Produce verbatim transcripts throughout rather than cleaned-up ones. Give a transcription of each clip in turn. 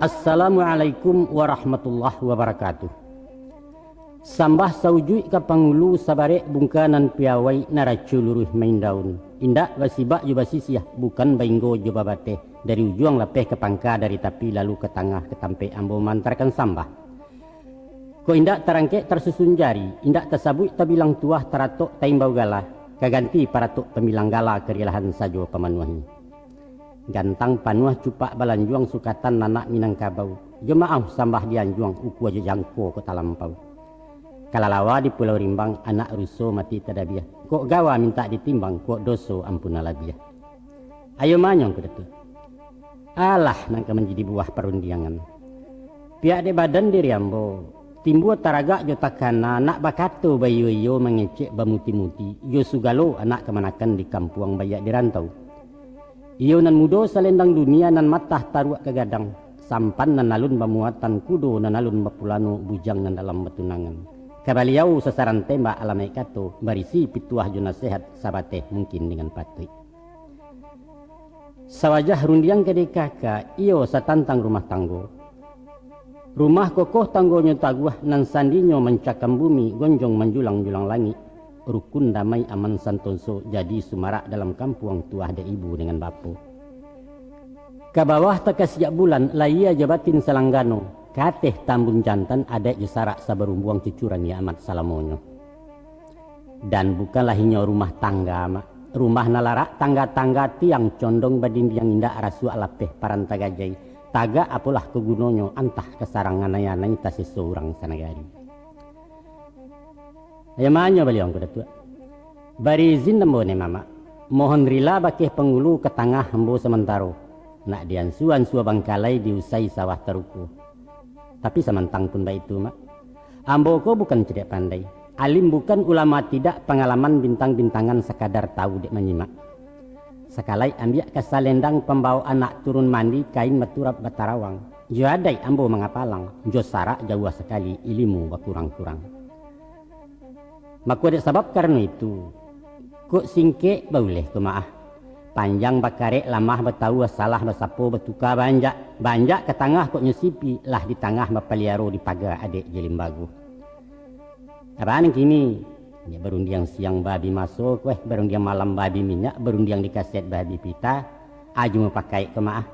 Assalamualaikum warahmatullahi wabarakatuh. Sambah saujuik ka pangulu, sabarek bungka nan piawai, naraco luruih maindaun. Indak basibak jo basisiah, bukan bainggo jo babateh. Dari ujuang lapeh ka pangka, dari tapi lalu ka tangah, ka tampek ambo maantakan sambah. Kok indak tarangkek tarsusun jari, indak tasabuik tabilang tuah, taratok taimbau gala, ka ganti paratok pambilang gala, karilahan sajo pamanuahi. Gantang panuah cupak balanjuang, sukatan nanak Minangkabau, jo maaf sambah dianjuang, ukua jo jangko kok talampau. Kalalawa di Pulau Rimbang, anak ruso mati tadabiah, kok gawa mintak ditimbang, kok doso ampun alabiah. Ayo manyong ko Datuak. Alah nan ka manjadi buah parundiangan. Pihak dek badan diri ambo, timbua taragak jo takana, nak bakato baiyo-iyo, mangecek bamuti-muti, jo sugalo anak kamanakan di kampuang baiak di rantau. Iyo nan mudo salendang dunia, nan matah taruak ka gadang, sampan nan alun bamuatan, kudo nan alun bapulano, bujang nan dalam batunangan. Ka baliau sasaran tembak alamaik kato, barisi pituah jo nasehat, sabateh mungkin dengan patuik. Sawajah rundiang ka dikaka, iyo satantang rumah tanggo. Rumah kokoh tanggonyo taguah, nan sandinyo mancakam bumi, gonjong manjulang-julang langik, rukun damai aman santoso, jadi sumarak dalam kampuang, tuah dek ibu dengan bapo. Ka bawah takasiak bulan, lahia jo batin salanggano, ka ateh tambun jantan, adaik jo sarak sabarumbuang, cucuran Nyi Amat salamonyo. Dan bukanlah inyo rumah tangga, Mak. Rumah nan larak tangga-tangga, tiang condong badindiang, indak rasuak lapeh paranta gajai. Tagak apolah ko gunonyo, antah ka sarang anai-anai, taseso urang sanagari. Ayo manyong baliau ko Datuak. Bari izin ambo ni Mamak. Mohon rila bakeh pangulu, ka tangah ambo samantaro. Nak diansua-ansua bangkalai, diusai sawah taruko. Tapi samantang pun baitu, Mak. Ambo ko bukan cadiak pandai, alim bukan, ulama tidak, pangalaman bintang-bintangan, sakadar tahu dek manyimak. Sakalaik ambiak ka salendang, pambawo anak turun mandi, kain baturap batarawang. Jo adaik ambo mangapalang, jo sarak jauah sakali, ilimu bakurang-kurang. Mako dek sabab karano itu, kok singkek bauleh ko Mak ah. Panjang bakarek, lamah batawua, salah basapo, batuka baanjak. Baanjak ka tangah kok nyo sipi, lah di tangah bapaliaro, di paga adek jo limbago. Apo nan kini? Nyo barundiang siang bahabi maso, kueh barundiang malam bahabi minyak, barundiang di kaset bahabi pita, ajo mapakaik ko Mak ah.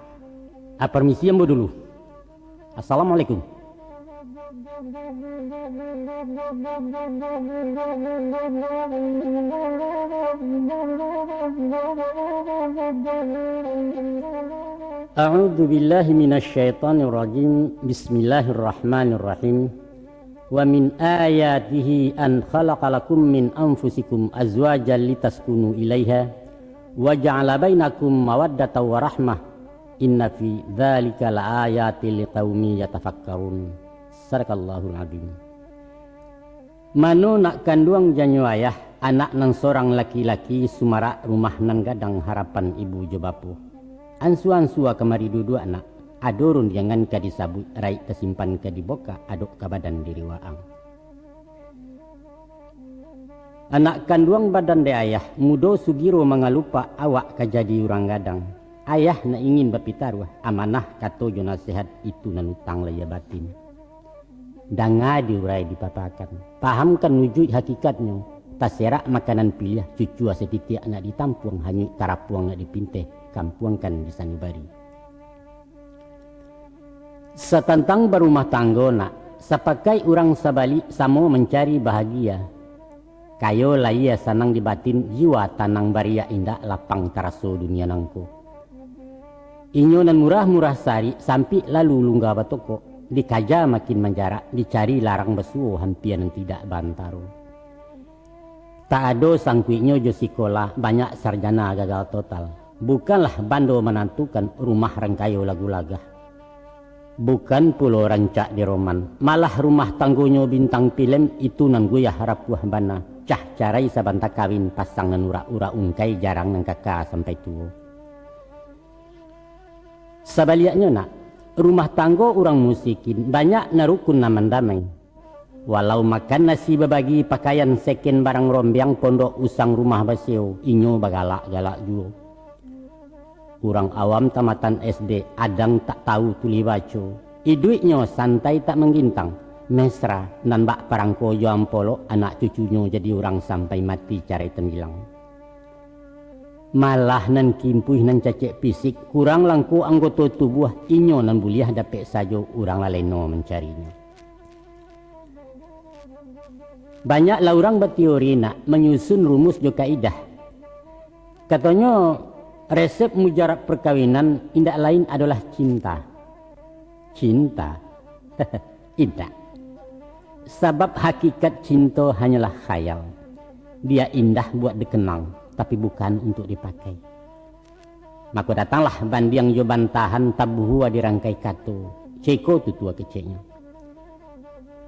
Ah, parmisi ambo dulu. Assalamualaikum. A'udzu billahi minasy syaithanir rajim. Bismillahirrahmanirrahim. Wa min ayatihi an khalaqa lakum min anfusikum azwajan litaskunu ilaiha, wa ja'ala bainakum mawaddatan wa rahmah, inna fi dzalika laayatil liqaumi yatafakkarun. Sadaqallahul adzim. Mano nak kanduang janyo ayah, anak nan sorang laki-laki, sumarak rumah nan gadang, harapan ibu jo bapo. Ansua-ansua kamari duduak nak, ado rundiangan ka disabuik, raik tasimpan ka dibokak, adok ka badan diri waang. Anak kanduang badan dek ayah, mudo sugiro mangalupak, awak ka jadi urang gadang. Ayah nak ingin bapitaruah, amanah kato jo nasehat, itu nan utang lahia batin. Danga diurai dipapakan, pahamkan ujuik hakikatnyo, taserak makanan piliah, cucua satitiak nak ditampuang, hanyuik tarapuang nak dipinteh, kampuangkan di sanubari. Satantang barumah tanggo nak, sapakaik urang sabalik, samo mancari bahagia. Kayo lahia sanang di batin, jiwa tanang bariak, indak lapang taraso dunia nangko. Inyo nan murah-murah sarik, sampik lalu lungga batokok, dikaja makin manjarak, dicari larang basuo, hampia nan tidak baantaro. Tak ado sangkuiknyo jo sikolah, banyak sarjana gagal total. Bukanlah bando manantukan, rumah rang kayo lagu lagah. Bukan pulo rancak di roman, malah rumah tanggonyo bintang pilem, itu nan guyah rapuah bana, cah carai sabanta kawin, pasang nan urak-urak ungkai, jarang nan kaka sampai tuo. Sabaliaknyo nak, rumah tanggo urang musikin, banyak nan rukun nan mandamai. Walau makan nasi babagi, pakaian seken barang rombiang, pondok usang rumah baseo, inyo bagalak-galak juo. Urang awam tamatan S D, adang tak tahu tulih baco. Iduiknyo santai tak manggintang, mesra, nan bak parangko jo ampolok, anak cucunyo jadi urang sampai mati carai tambilang. Malah nan kimpuih, nan cacek fisik, kurang langko anggoto tubuah, inyo nan buliah dapek sajo, urang laleno mancarinyo. Banyaklah urang bateori nak manyusun rumus jo kaidah. Katonyo, resep mujarab perkawinan indak lain adolah cinta. Cinta? Indak. Sabab hakikat cinto hanyolah khayal. Dia indah buat dikenang, tapi bukan untuk dipakai. Mako datanglah bandiang jo bantahan, tabuhua di rangkai kato. Ceko tutua keceknyo.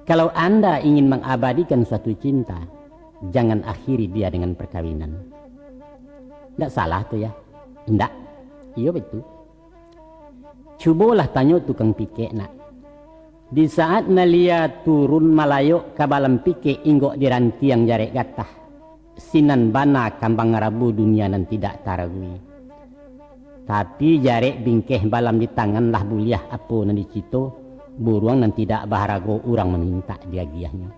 Kalau anda ingin mengabadikan suatu cinta, jangan akhiri dia dengan perkawinan. Ndak salah tu, ya? Ndak. Iyo, betul. Cubolah tanyo tukang pikek nak. Di saat nalia turun malayok ka balam pikek inggok di rantiang jarek gatah, sinan bana kambang rabu dunia nan tidak taragui. Tapi jarek bingkeh balam di tangan lah buliah apo nan dicito, buruang nan tidak baharago urang mamintak diagiahnyo.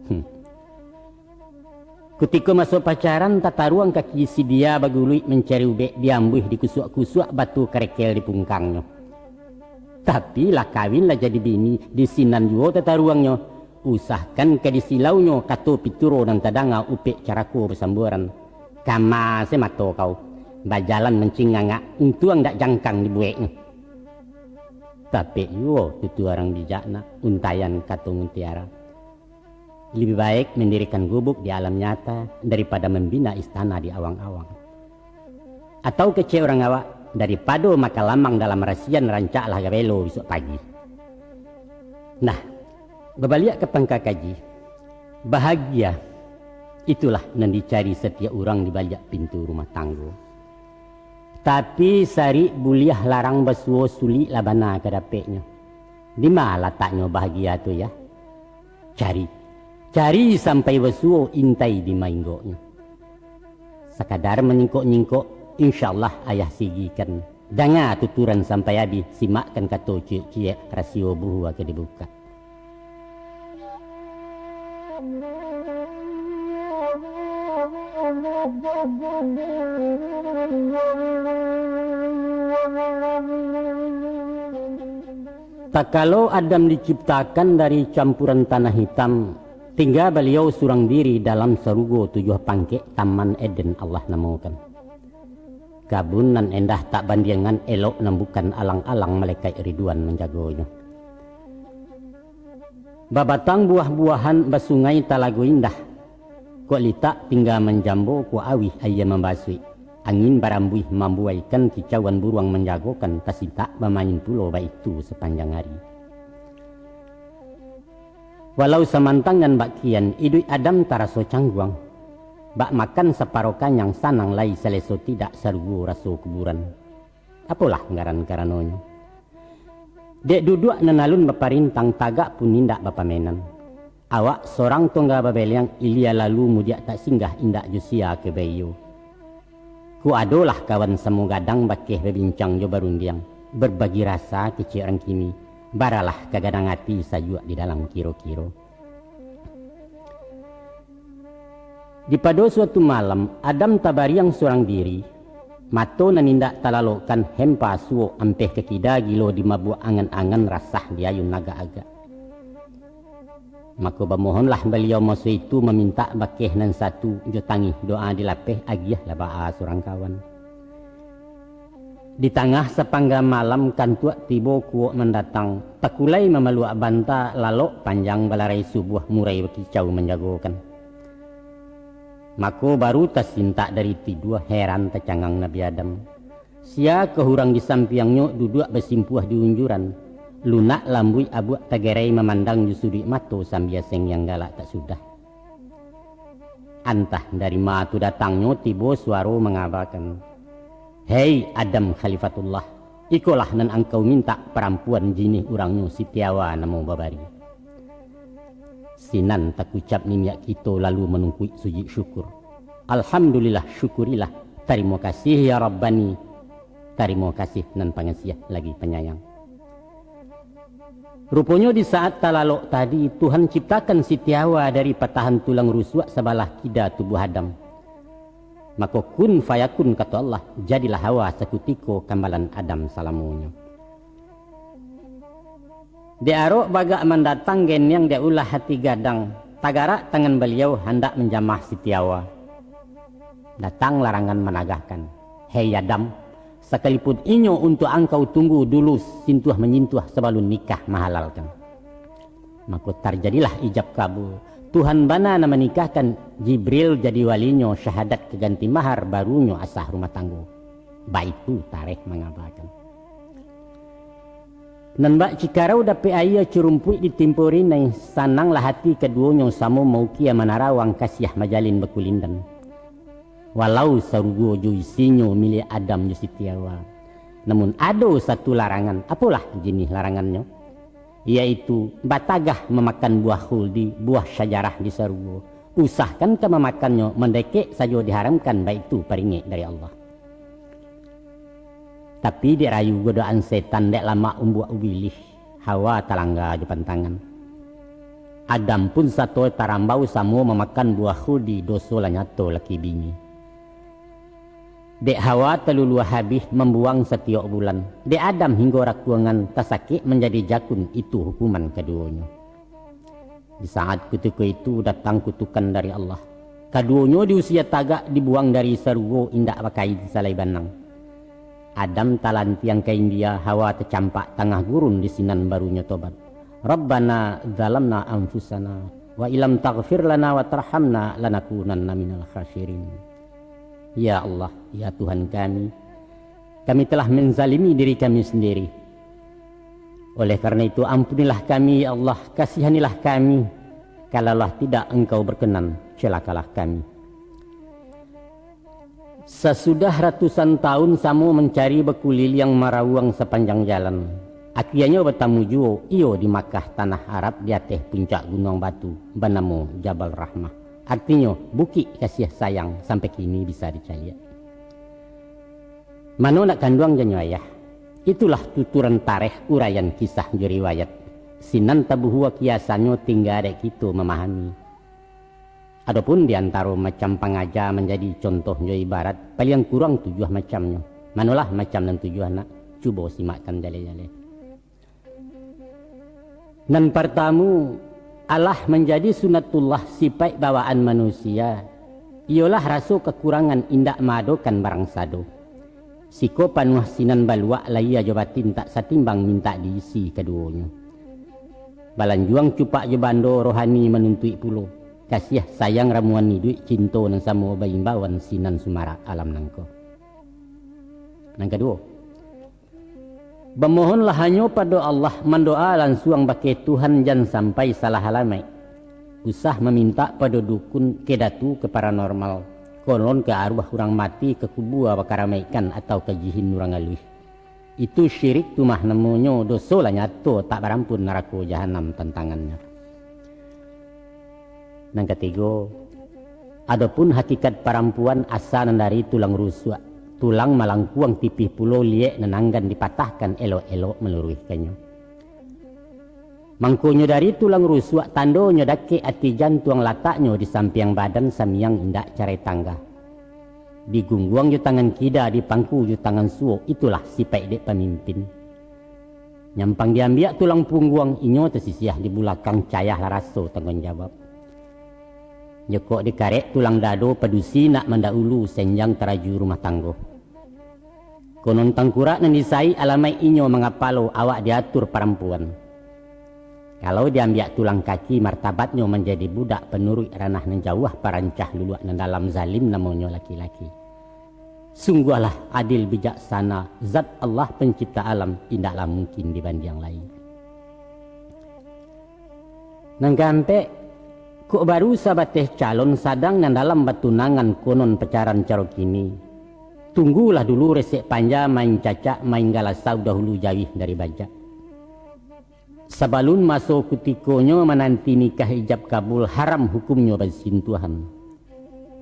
Hmm. Kutiko maso pacaran, tataruang kaki si dia baguluik mancari ubek, diambuih dikusuak-kusuak batu karekel di pungkangnyo. Tapi lah kawin, lah jadi bini, di sinan juo tataruangnyo. Usahkan ka disilaunyo, kato pituro nan tadanga, upek carako basambuaran. Kama se mato kau, bajalan mancingangak, untuang dak jangkang dibueknyo. Tapek juo tutua urang bijak nak, untaian kato mutiara. Lebih baik mendirikan gubuk di alam nyata daripada membina istana di awang-awang. Atau kecek urang awak, daripado makalamang dalam rasian, rancaklah gabelo bisuak pagi. Nah, babaliak ka pangka kaji, bahagia itulah nan dicari satiok urang di baliak pintu rumah tanggo. Tapi sarik buliah larang basuo, sulik lah bana ka dapeknyo. Dima lataknyo bahagia tu, ya? Cari. Cari sampai basuo, intai di mainggoknyo. Sakadar manyingkok-nyingkok, insyaallah ayah sigikan. Danga tuturan sampai abih, simakkan kato ciek-ciek, rasio buhua ka dibukak. Takalo Adam diciptakan dari campuran tanah hitam, tingga baliau surang diri dalam sarugo tujuah pangkek, Taman Eden Allah namokan. Kabun nan endah tak bandiangan, elok nan bukan alang-alang, malaikat Ridwan manjagonyo. Babatang buah-buahan, basungai talago indah. Kok litak tingga manjambo, kok awih aia mambasuik. Angin barambuih mambuaikan, kicauan buruang manjagokan, tasintak bamain pulo baitu sapanjang ari. Walau samantang nan bak kian, iduik Adam taraso cangguang. Bak makan saparo kanyang, sanang lai saleso tidak, sarugo raso kuburan. Apolah ngaran karanonyo? Dek duduak nan alun baparintang, tagak pun indak bapamenan. Awak sorang tongga babeleang, ilia lalu mudiak tak singgah, indak jo sia ka baiyo. Ku adolah kawan samo gadang, bakeh babincang jo barundiang, berbagi rasa kecek urang kini, baralah ka gadang ati, sajuak di dalam kiro-kiro. Di pado suatu malam, Adam tabariang surang diri, mato nan indak talalokkan, hempa suok ampeh ka kida, gilo dimabuak angan-angan, rasah diayun agak-agak. Mako bamohonlah baliau maso itu, mamintak bakeh nan satu, jo tangih doa dilapeh, agiahlah baa surang kawan. Di tangah sapangga malam, kantuak tibo kuok mandatang, takulai mamaluak banta, lalok panjang balarai subuah, murai bakicau manjagokan. Mako baru tasintak dari tidua, heran tacangang Nabi Adam. Sia ka urang di sampiangnyo, duduak basimpuah di unjuran, lunak lambuik abuak tagerai, mamandang jo suduik mato, sambia sengiang galak tak sudah. Antah dari ma tu datangnyo, tibo suaro mangabakan, "Hei Adam Khalifatullah, ikolah nan angkau mintak, parampuan jinih urangnyo, Siti Hawa namo babari." Sinan takucap niniak kito lalu manungkuik sujud syukur. Alhamdulillah, syukurilah. Tarimo kasih ya Rabbani. Tarimo kasih nan pangasiah lagi panyayang. Ruponyo di saat talalok tadi, Tuhan ciptakan Siti Hawa dari patahan tulang rusuak sabalah kida tubuah Adam. Mako kun fayakun kato Allah, jadilah Hawa sakutiko kambalan Adam salamonyo. Dek arok bagak mandatang geniang dek ulah hati gadang, tagarak tangan baliau handak manjamah Siti Hawa. Datang larangan managahkan, "Hei Adam, sakalipun inyo untuak angkau tunggu dulu sintuah-manyintuah sabalun nikah mahalalkan." Mako tarjadilah ijab kabul. Tuhan bana nan manikahkan, Jibril jadi walinyo, syahadat ka ganti mahar, barunyo asah rumah tanggo. Baitu tarikh mangabakan. Nan bak cikarau dapek aia, curumpuik ditimpo rinai, sananglah hati kaduonyo samo maukia manarawang, kasiah majalin bakulindan. Walau sarugo jo isinyo milik Adam jo Siti Hawa, namun ado satu larangan. Apolah jinih larangannyo? Yaitu batagah mamakan buah khuldi, buah syajarah di sarugo. Usahkan ka mamakannyo, mandekek sajo diharamkan, baitu paringek dari Allah. Tapi dek rayu godaan setan, dek lamak umbuak ubilih, Hawa talangga jo pantangan. Adam pun sato tarambau samo mamakan buah khuldi, doso lah nyato laki bini. Dek Hawa taluluah habih mambuang satiok bulan, dek Adam hinggo rakuangan tasakik manjadi jakun, itu hukuman kaduonyo. Di saat kutiko itu datang kutukan dari Allah. Kaduonyo di usia tagak dibuang dari sarugo indak bakain salai banang. Adam talantiang ka India, Hawa tacampak tangah gurun, di sinan barunyo tobat. "Rabbana zalamna anfusana, wa illam taghfir lana wa tarhamna lanakunanna minal khasirin." Ya Allah, ya Tuhan kami, kami telah menzalimi diri kami sendiri. Oleh karena itu, ampunilah kami, ya Allah, kasihanilah kami. Kalaulah tidak Engkau berkenan, celakalah kami. Sasudah ratusan tahun samo mancari, bakuliliang marawuang sapanjang jalan, akianyo batamu juo iyo di Makkah, tanah Arab, di ateh puncak gunuang batu, banamo Jabal Rahmah. Artinyo, Bukik Kasiah Sayang, sampai kini bisa dicaliak. Mano nak kanduang janyo ayah? Itulah tuturan tarikh, uraian kisah jo riwayat. Sinan tabuhua kiasannyo, tingga dek kito mamahami. Adopun di antaro macam pangaja manjadi contoh jo ibarat, paliang kurang tujuah macamnyo. Manolah macam nan tujuah nak? Cubo simakkan jaleh-jaleh. Nan partamu, alah manjadi sunatullah sipaik bawaan manusia, iyolah raso kakurangan indak maadokan barang sado. Siko panuah sinan baluak, lahia jo batin tak satimbang mintak diisi kaduonyo. Balanjuang cupak jo bando, rohani manuntuik pulo. Kasiah sayang ramuan iduik, cinto nan samo baimbauan, sinan sumarak alam nangko. Nan kaduo, bamohonlah hanyo pado Allah, mandoa lansuang bakeh Tuhan, jan sampai salah alamaik. Usah mamintak pado dukun, ka datu, ka paranormal, konon ka aruah urang mati, ka kubua bakaramaikkan, atau ka jihin urang aluih. Itu syirik tu mah namonyo, doso lah nyato tak barampun, narako jahanam tantangannyo. Nan katigo, adopun hakikat parampuan, asa nan dari tulang rusuak, tulang malangkuang tipih pulo, liek nan anggan dipatahkan, elok-elok maluruihkannyo. Mangkonyo dari tulang rusuak, tandonyo dakek ati jantuang, lataknyo di sampiang badan, samiang indak carai tangga. Digungguang jo tangan kida, dipangku jo tangan suok, itulah sipaik dek pamimpin. Nyampang diambiak tulang pungguang, inyo tasisiah di bulakang, cayah lah raso tangguang jawab. Jokok dikarek tulang dado, padusi nak mandaulu, senjang taraju rumah tanggo. Konon tangkurak nan disaik, alamaik inyo mangapalo, awak diatur parampuan. Kalau diambiak tulang kaki, martabatnyo manjadi budak, panuruik ranah nan jauah, parancah luluak nan dalam, zalim namonyo laki-laki. Sungguahlah adil bijaksana, zat Allah pencipta alam, indaklah mungkin dibandiang lai. Nan kaampek, kok baru sabateh calon, sadang nan dalam batunangan, konon pacaran caro kini. Tunggulah dulu resek panja, main cacak, main galasau, dahulu jauih dari bajak. Sabalun maso kutikonyo mananti nikah ijab kabul, haram hukumnyo basintuahan.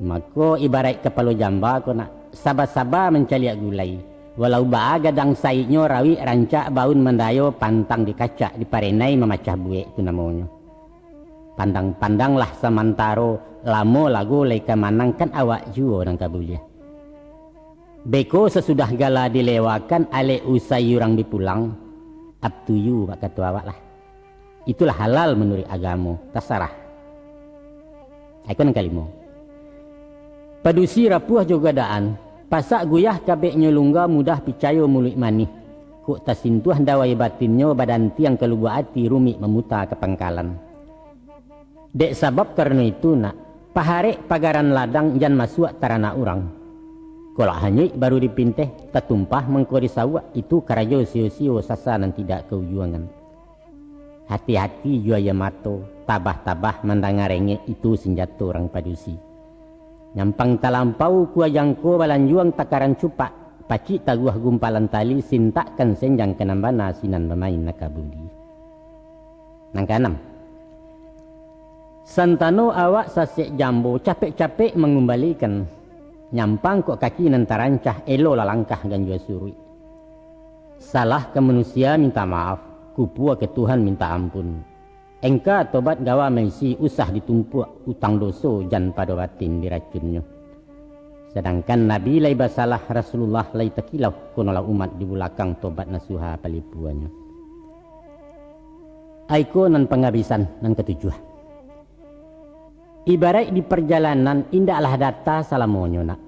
Mako, ibaraik kapalo jamba ko nak, saba-saba mancaliak gulai. Walau baa gadang saiknyo, rawik rancak baun mandayo, pantang dikacak diparenai, mamacah buek tu namonyo. Pandang-pandanglah samantaro, lamo lago lai ka manang, kan awak juo nan ka buliah. Beko sasudah gala dilewakan, alek usai urang bi pulang, up to you, bak kato awak lah. Itulah halal manuruik agamo, tasarah. Iko nan kalimo. Padusi rapuah jo gadaan, pasak guyah kabeknyo lungga, mudah picayo muluik manih. Kok tasintuah dawai batinnyo, badantiang ka lubuak ati, rumik mamuta ka pangkalan. Dek sabab karano itu, nak, paharek pagaran ladang, jan masuak taranak urang. Kolak hanyuik baru dipinteh, tatumpah mangko disauak, itu karajo sio-sio, sasa nan tidak kaujuangan. Hati-hati jo aia mato, tabah-tabah mandanga rengek, itu sinjato urang padusi. Nyampang talampau kua jangko, balanjuang takaran cupak, pacik taguah gumpalan tali, sintakkan senjang ka nan bana, sinan bamain naka budi. Nan kaanam, santano awak sasek jambo, capek-capek mangumbalikan. Nyampang kok kaki nan tarancah, elo lah langkah ganjua suruik. Salah ka manusia minta maaf, kupua ka Tuhan minta ampun. Engka tobat gawa maisi, usah ditumpuak utang doso, jan pado batin diracunnyo. Sadangkan Nabi lai basalah, Rasulullah lai takilau, konolah umat di bulakang tobat nasuha palipuannyo. Aiko nan pangabisan nan katujuah. Ibaraik di parjalanan, indaklah data salamonyo nak.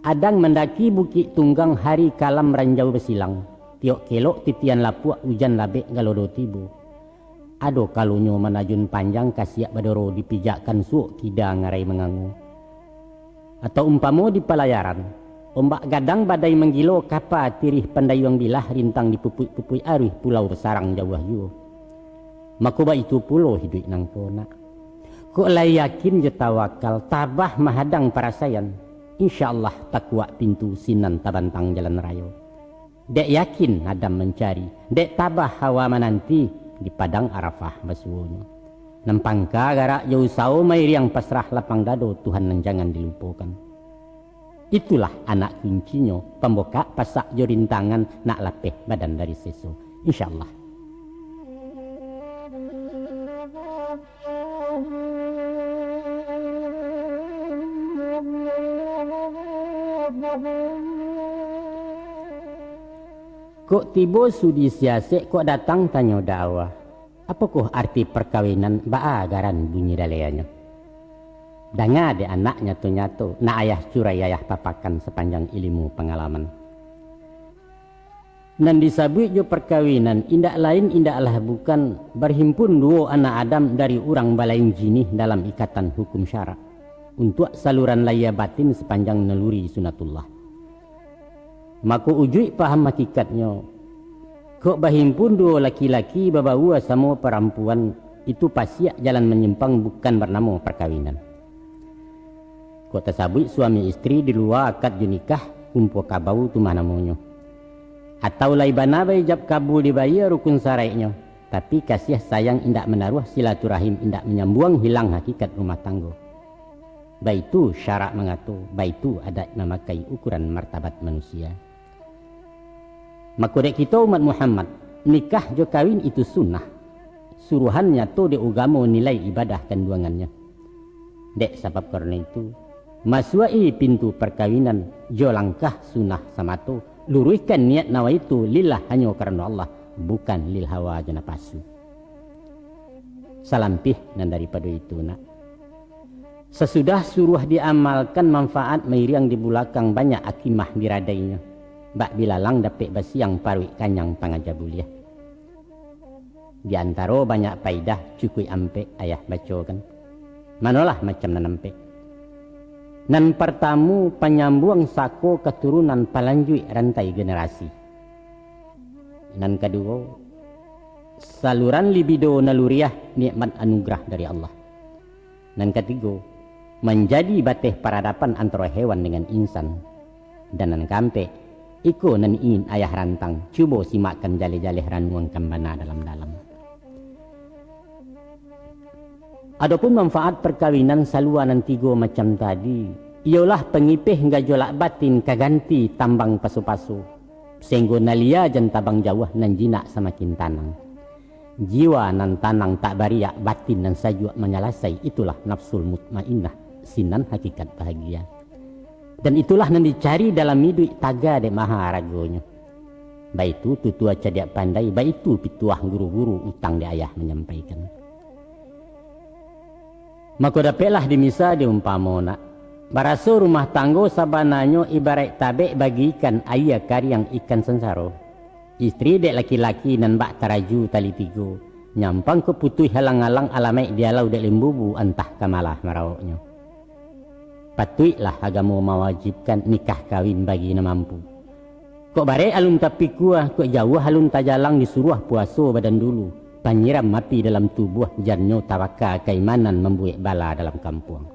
Adang mandaki bukik tunggang, hari kalam ranjau basilang, tiok kelok titian lapuak, ujan labek galodo tibo. Ado kalonyo manajun panjang, kasiak badoro dipijakkan, suok kida ngarai mangango. Atau umpamo di palayaran, ombak gadang badai manggilo, kapa tirih pandayuang bilah, rintang dipupuik-pupuik aruih, pulau basarang jauah juo. Mako baitu pulo hiduik nangko nak. Kok lai yakin jo tawakal, tabah mahadang parasaian, insya Allah takuak pintu, sinan tabantang jalan rayo. Dek yakin Adam mancari, dek tabah Hawa mananti, di padang Arafah basuonyo. Nan pangka garak jo usawo, mairiang pasrah lapang dado, Tuhan nan jangan dilupokan. Itulah anak kuncinyo, pambukak pasak jo rintangan, nak lapeh badan dari seso. Insya Allah. Kok tibo sudi siasek, kok datang tanyo dakwah. Apokoh arti parkawinan, baa garan bunyi daleanyo? Danga dek anak nyato-nyato, nak ayah curai ayah papakan, sapanjang ilimu pangalaman. Nan disabuik jo parkawinan, indak lain indaklah bukan, barhimpun duo anak Adam dari urang balain jinih dalam ikatan hukum syarak, untuak saluran lahia batin sapanjang naluri sunatullah. Mako ujuik paham hakikatnyo, kok bahimpun duo laki-laki, babaua samo parampuan, itu pasiak jalan manyimpang, bukan barnamo parkawinan. Kok tasabuik suami istri di lua akad jo nikah, kumpua kabau tu mah namonyo. Atau lai bana baijab kabul dibayia rukun saraiknyo, tapi kasiah sayang indak manaruah silaturahim, indak manyambuang hilang hakikat rumah tanggo. Baitu syarak mangato, baitu adaik mamakai ukuran martabat manusia. Mako dek kito umat Muhammad, nikah jo kawin itu sunnah. Suruhan nyato dek ugamo nilai ibadah kanduangannyo. Dek sabab karano itu, masuak-i pintu parkawinan jo langkah sunnah samato, luruihkan niat nawaitu lillah hanyo karano Allah, bukan lil hawa jo napasu. Salampih nan daripado itu nak. Sasudah suruah diamalkan, manfaat mairiang di bulakang, banyak akimah diradainyo. Bak bilalang dapek basiang, paruik kanyang pangaja buliah. Di antaro banyak paidah, cukuik ampek ayah bacokan. Manolah macam nan ampek. Nan partamu, panyambuang sako katurunan, palanjuik rantai generasi. Nan kaduo, saluran libido naluriah, nikmat anugerah dari Allah. Nan katigo, manjadi bateh paradapan antaro hewan dengan insan. Dan nan kaampek, iko nan ingin ayah rantang, cubo simakkan jaleh-jaleh, ranuangkan bana dalam-dalam. Adopun manfaat parkawinan salua nan tigo macam tadi, iyolah pangipeh gajolak batin ka ganti tambang paso-paso, sahinggo nan lia jan tabang jauah, nan jinak samakin tanang. Jiwa nan tanang tak bariak, batin nan sajuak manyalasai, itulah nafsul mutmainnah, sinan hakikat bahagia. Dan itulah nan dicari dalam iduik taga dek maha aragonyo. Baitu tutua cadiak pandai, baitu pituah guru-guru, utang dek ayah manyampaikan. Mako dapeklah dimisa di umpamo nak. Baraso rumah tanggo sabananyo ibaraik tabek bagikan aia kariang ikan sansaro. Istri dek laki-laki nan bak taraju tali tigo, nyampang ka putuih alang-alang alamaik dialau dek limbubu antah ka malah marawoknyo. Patuiklah agamo mawajibkan nikah kawin bagi nan mampu. Kok barek alun tapikua, kok jauah alun tajalang, disuruah puaso badan dulu, panyiram api dalam tubuah, jannyo tabaka kaimanan mambuek bala dalam kampuang.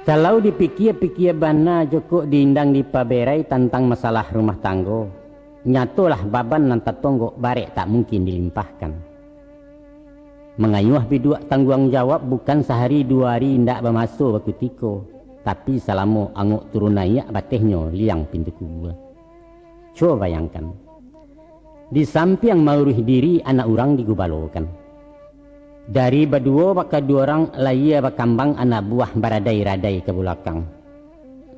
Kalau dipikia-pikia bana jo kok diindang dipaberai tantang masalah rumah tanggo, nyatolah baban nan tatonggok barek tak mungkin dilimpahkan. Mangayuah biduak tangguang jawab bukan sahari duo hari indak bamaso bakutiko, tapi salamo angok turun naiak batehnyo liang pintu kubua. Cubo bayangkan, di sampiang mauruih diri anak urang digubalokan. Dari baduo bakaduo urang lahia bakambang anak buah baradai-radai ka bulakang.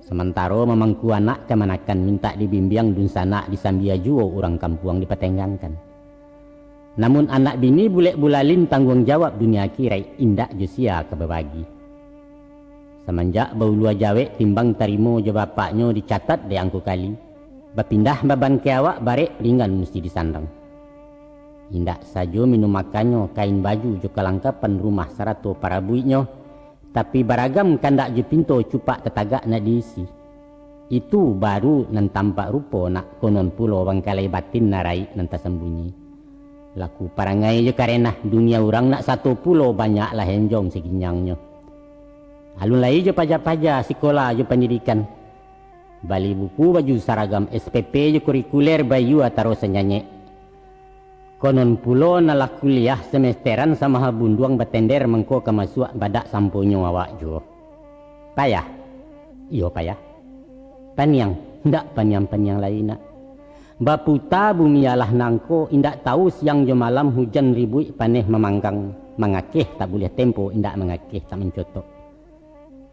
Samantaro mamangku anak kamanakan mintak dibimbiang dunsanak disambia juo urang kampuang dipatenggangkan. Namun anak bini bulek bulalin tangguang jawab dunia akiraik indak jo sia ka babagi. Samanjak baulua jawek timbang tarimo jo bapaknyo dicatat dek angku kali, bapindah baban ka awak barek ringan musti disandang. Indak sajo minum makannyo, kain baju jo kalangkapan rumah sarato parabuiknyo, tapi baragam kandak jo pinto cupak tatagak nak diisi. Itu baru nan tampak rupo nak, konon pulo bangkalai batin nan raik nan tasambunyi. Laku parangai jo karenah dunia urang nak sato pulo banyaklah enjong saginjangnyo. Alun lai jo paja-paja sikola jo pandidikan. Bali buku, baju saragam S P P jo kurikuler, baiyo ataro sanyanyek. Konon pulo nan lah kuliah semesteran samaha bunduang batender mangko ka masuak badak samponyo awak juo. Payah? Iyo payah. Paniang? Ndak paniang-paniang lai nak. Baputa bumi alah nangko, indak tahu siang jo malam, hujan ribuik paneh mamanggang, mangakeh tak buliah tempo, indak mangakeh tak mancotok.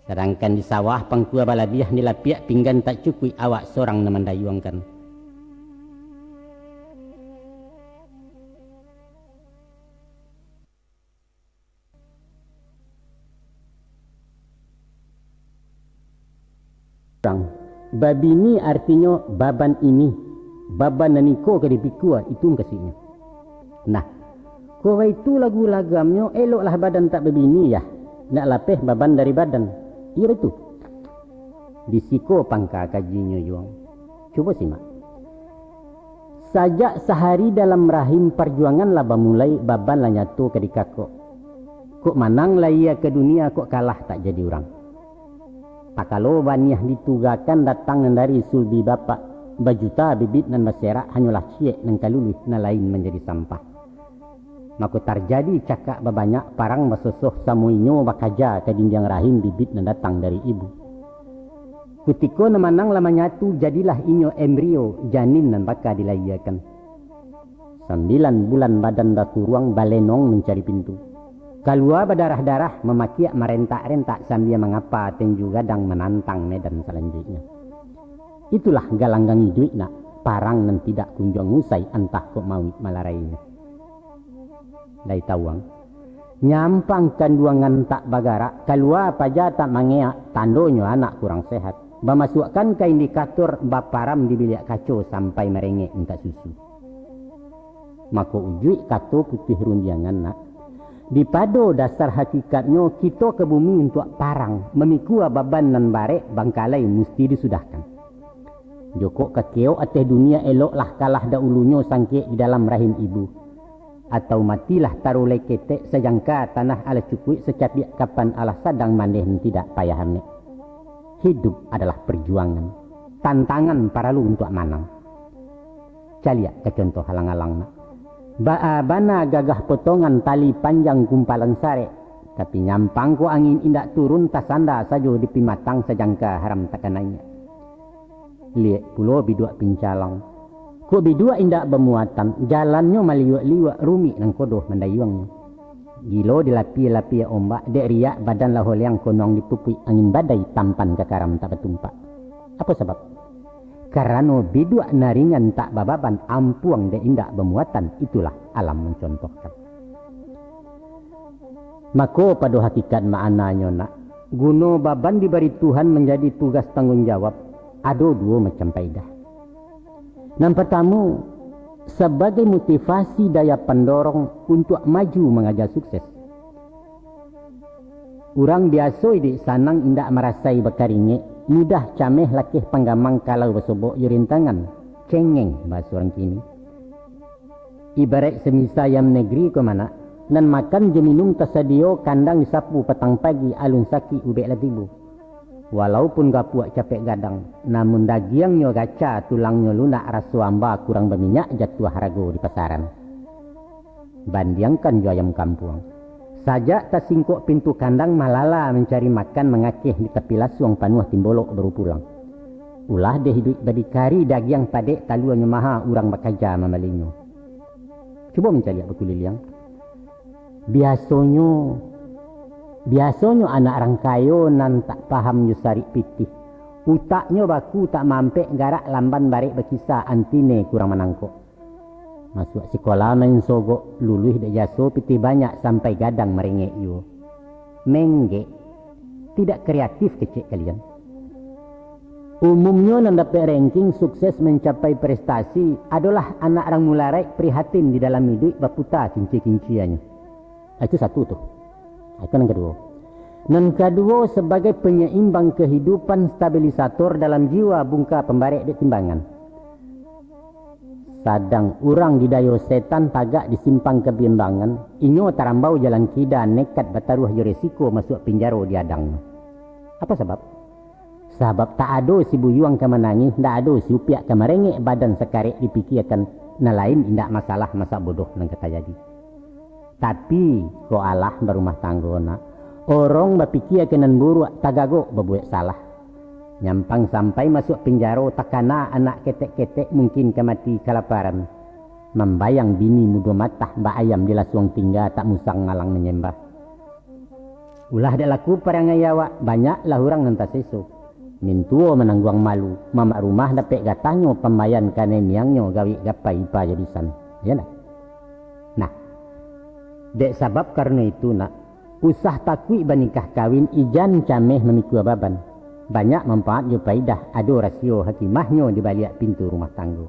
Sadangkan di sawah pangkua balabiah, di lapiak pinggan tak cukuik, awak sorang nan mandayuangkan. Babini artinyo baban ini, baban nan iko ka dipikua, itu mukasuiknyo. Nah, kok baitu lagu lagamnyo, eloklah badan tak babini, yah, nak lapeh baban dari badan. Iyo baitu. Di siko pangka kajinyo juo. Cubo simak. Sajak sahari dalam rahim, parjuangan lah bamulai, baban lah nyato ka dikakok. Kok manang lahia ka dunia, kok kalah tak jadi urang. Takalo baniah ditugakan, datang nan dari sulbi bapak, bajuta bibit nan baserak, hanyolah ciek nan ka luluih, nan lain manjadi sampah. Mako tarjadi cakak babanyak, parang basosoh, samo inyo bakaja ka dindiang rahim bibit nan datang dari ibu. Kutiko nan manang lah manyatu, jadilah inyo embrio, janin nan baka dilahiakan. Sambilan bulan badan bakuruang, balenong mancari pintu. Kalua badarah-darah, mamakiak marentak-rentak, sambia mangapa tenju gadang, manantang medan salanjuiknyo. Itulah galanggang iduik nak, parang nan tidak kunjuang usai, antah kok mauik malarainyo. Lai tawuang. Nyampang kanduangan tak bagarak, kalua paja tak mangeak, tandonyo anak kurang sehat. Bamasuakkan ka indikator, baparam di biliak kaco, sampai marengek mintak susu. Mako ujuik kato putuih rundiangan nak, dipado dasar hakikatnyo, kito ka bumi untuak parang, mamikua baban nan barek, bangkalai musti disudahkan. Jokok kakeok ateh dunia, eloklah kalah dahulunyo, sangkek di dalam rahim ibu. Atau matilah tarulai ketek, sajangka tanah alah cukuik, sacapiak kapan alah sadang mandeh, nan tidak payah amek. Hidup adalah perjuangan, tantangan paralu untuak manang. Caliak ka contoh alang-alang nak. Baa bana gagah potongan tali panjang gumpalan sarek, tapi nyampang ko angin indak turun, tasanda sajo di pimatang, sajangka haram takana inyak. Liek pulo biduak pincalang. Kok biduak indak bamuatan, jalannyo maliuak-liuak, rumik nan kodoh mandayuangnyo. Gilo dilapia-lapia ombak, dek riak badan lah holeang, konuang dipupuik angin badai, tampan ka karam tak batumpak. Apo sabab? Karano biduak nan ringan tak bababan, ampuang dek indak bamuatan, itulah alam mancontohkan. Mako, pado hakikat maknanyo nak, guno baban dibari Tuhan manjadi tugas tangguang jawab, ado duo macam paedah. Nan partamo, sabagai motivasi daya pandorong untuak maju mangaja sukses. Urang biaso iduik sanang indak marasai bakaringek, mudah cameh lakeh panggamang kalau basobok jo rintangan, cengeng bahaso urang kini. Ibaraik samisa ayam negeri ko manak, nan makan jo minum tasadio, kandang disapu patang pagi, alun sakik ubek lah tibo. Walaupun gapuak capek gadang, namun dagiangnyo gaca, tulangnyo lunak, raso amba kurang baminyak, jatuah harago di pasaran. Bandiangkan jo ayam kampuang. Sajak tasingkok pintu kandang, malala mancari makan, mangakeh di tapi lasuang, panuah timbolok baru pulang. Ulah deh iduik badikari, dagiang padek taluanyo maha, urang bakaja mambalinyo. Cubo mancaliak bakuliliang. Biasonyo, biasonyo anak rang kayo nan tak paham jo sarik pitih. Utaknyo baku tak mampek, garak lamban barek bakisa, antine kurang manangkok. Masuak sikola main sogok, luluih dek jaso pitih banyak, sampai gadang marengek juo. Menggek, tidak kreatif kecek kalian. Umumnyo nan dapek ranking sukses mancapai prestasi adolah anak rang mularaik prihatin di dalam iduik baputa kinci-kinciannyo. Ah, itu satu tu. Ah, itu nan kaduo. Nan kaduo, sabagai panyaimbang kahidupan, stabilisator dalam jiwa, bungka pambarek dek timbangan. Sadang urang didayo setan tagak di simpang kabiambangan, inyo tarambau jalan kida, nekat bataruah jo resiko masuak pinjaro di adangnyo. Apo sabab? Sabab tak ado si buyuang ka manangih, ndak ado si upiak ka marengek, badan sakarek dipikiakan, nan lain indak masalah, masak bodoh nan ka tajadi. Tapi, kok alah barumah tanggo nak, urang bapikia ka nan buruak, tagagok babuek salah. Nyampang sampai masuak pinjaro, takana anak ketek-ketek, mungkin ka mati kalaparan. Mambayang bini mudo matah, bak ayam di lasuang tingga, tak musang malang manyembah. Ulah dek laku parangai awak, banyaklah urang nan taseso. Mintuo manangguang malu, mamak rumah dapek gatahnyo, pambayan kanai miangnyo, gawik gapai ipa jo dusan. Iyo ndak? Nah, dek sabab karano itu nak, usah takuik banikah kawin, ijan cameh mamikua baban. Banyak manfaat jo paidah, ado rasio hakimahnyo di baliak pintu rumah tanggo.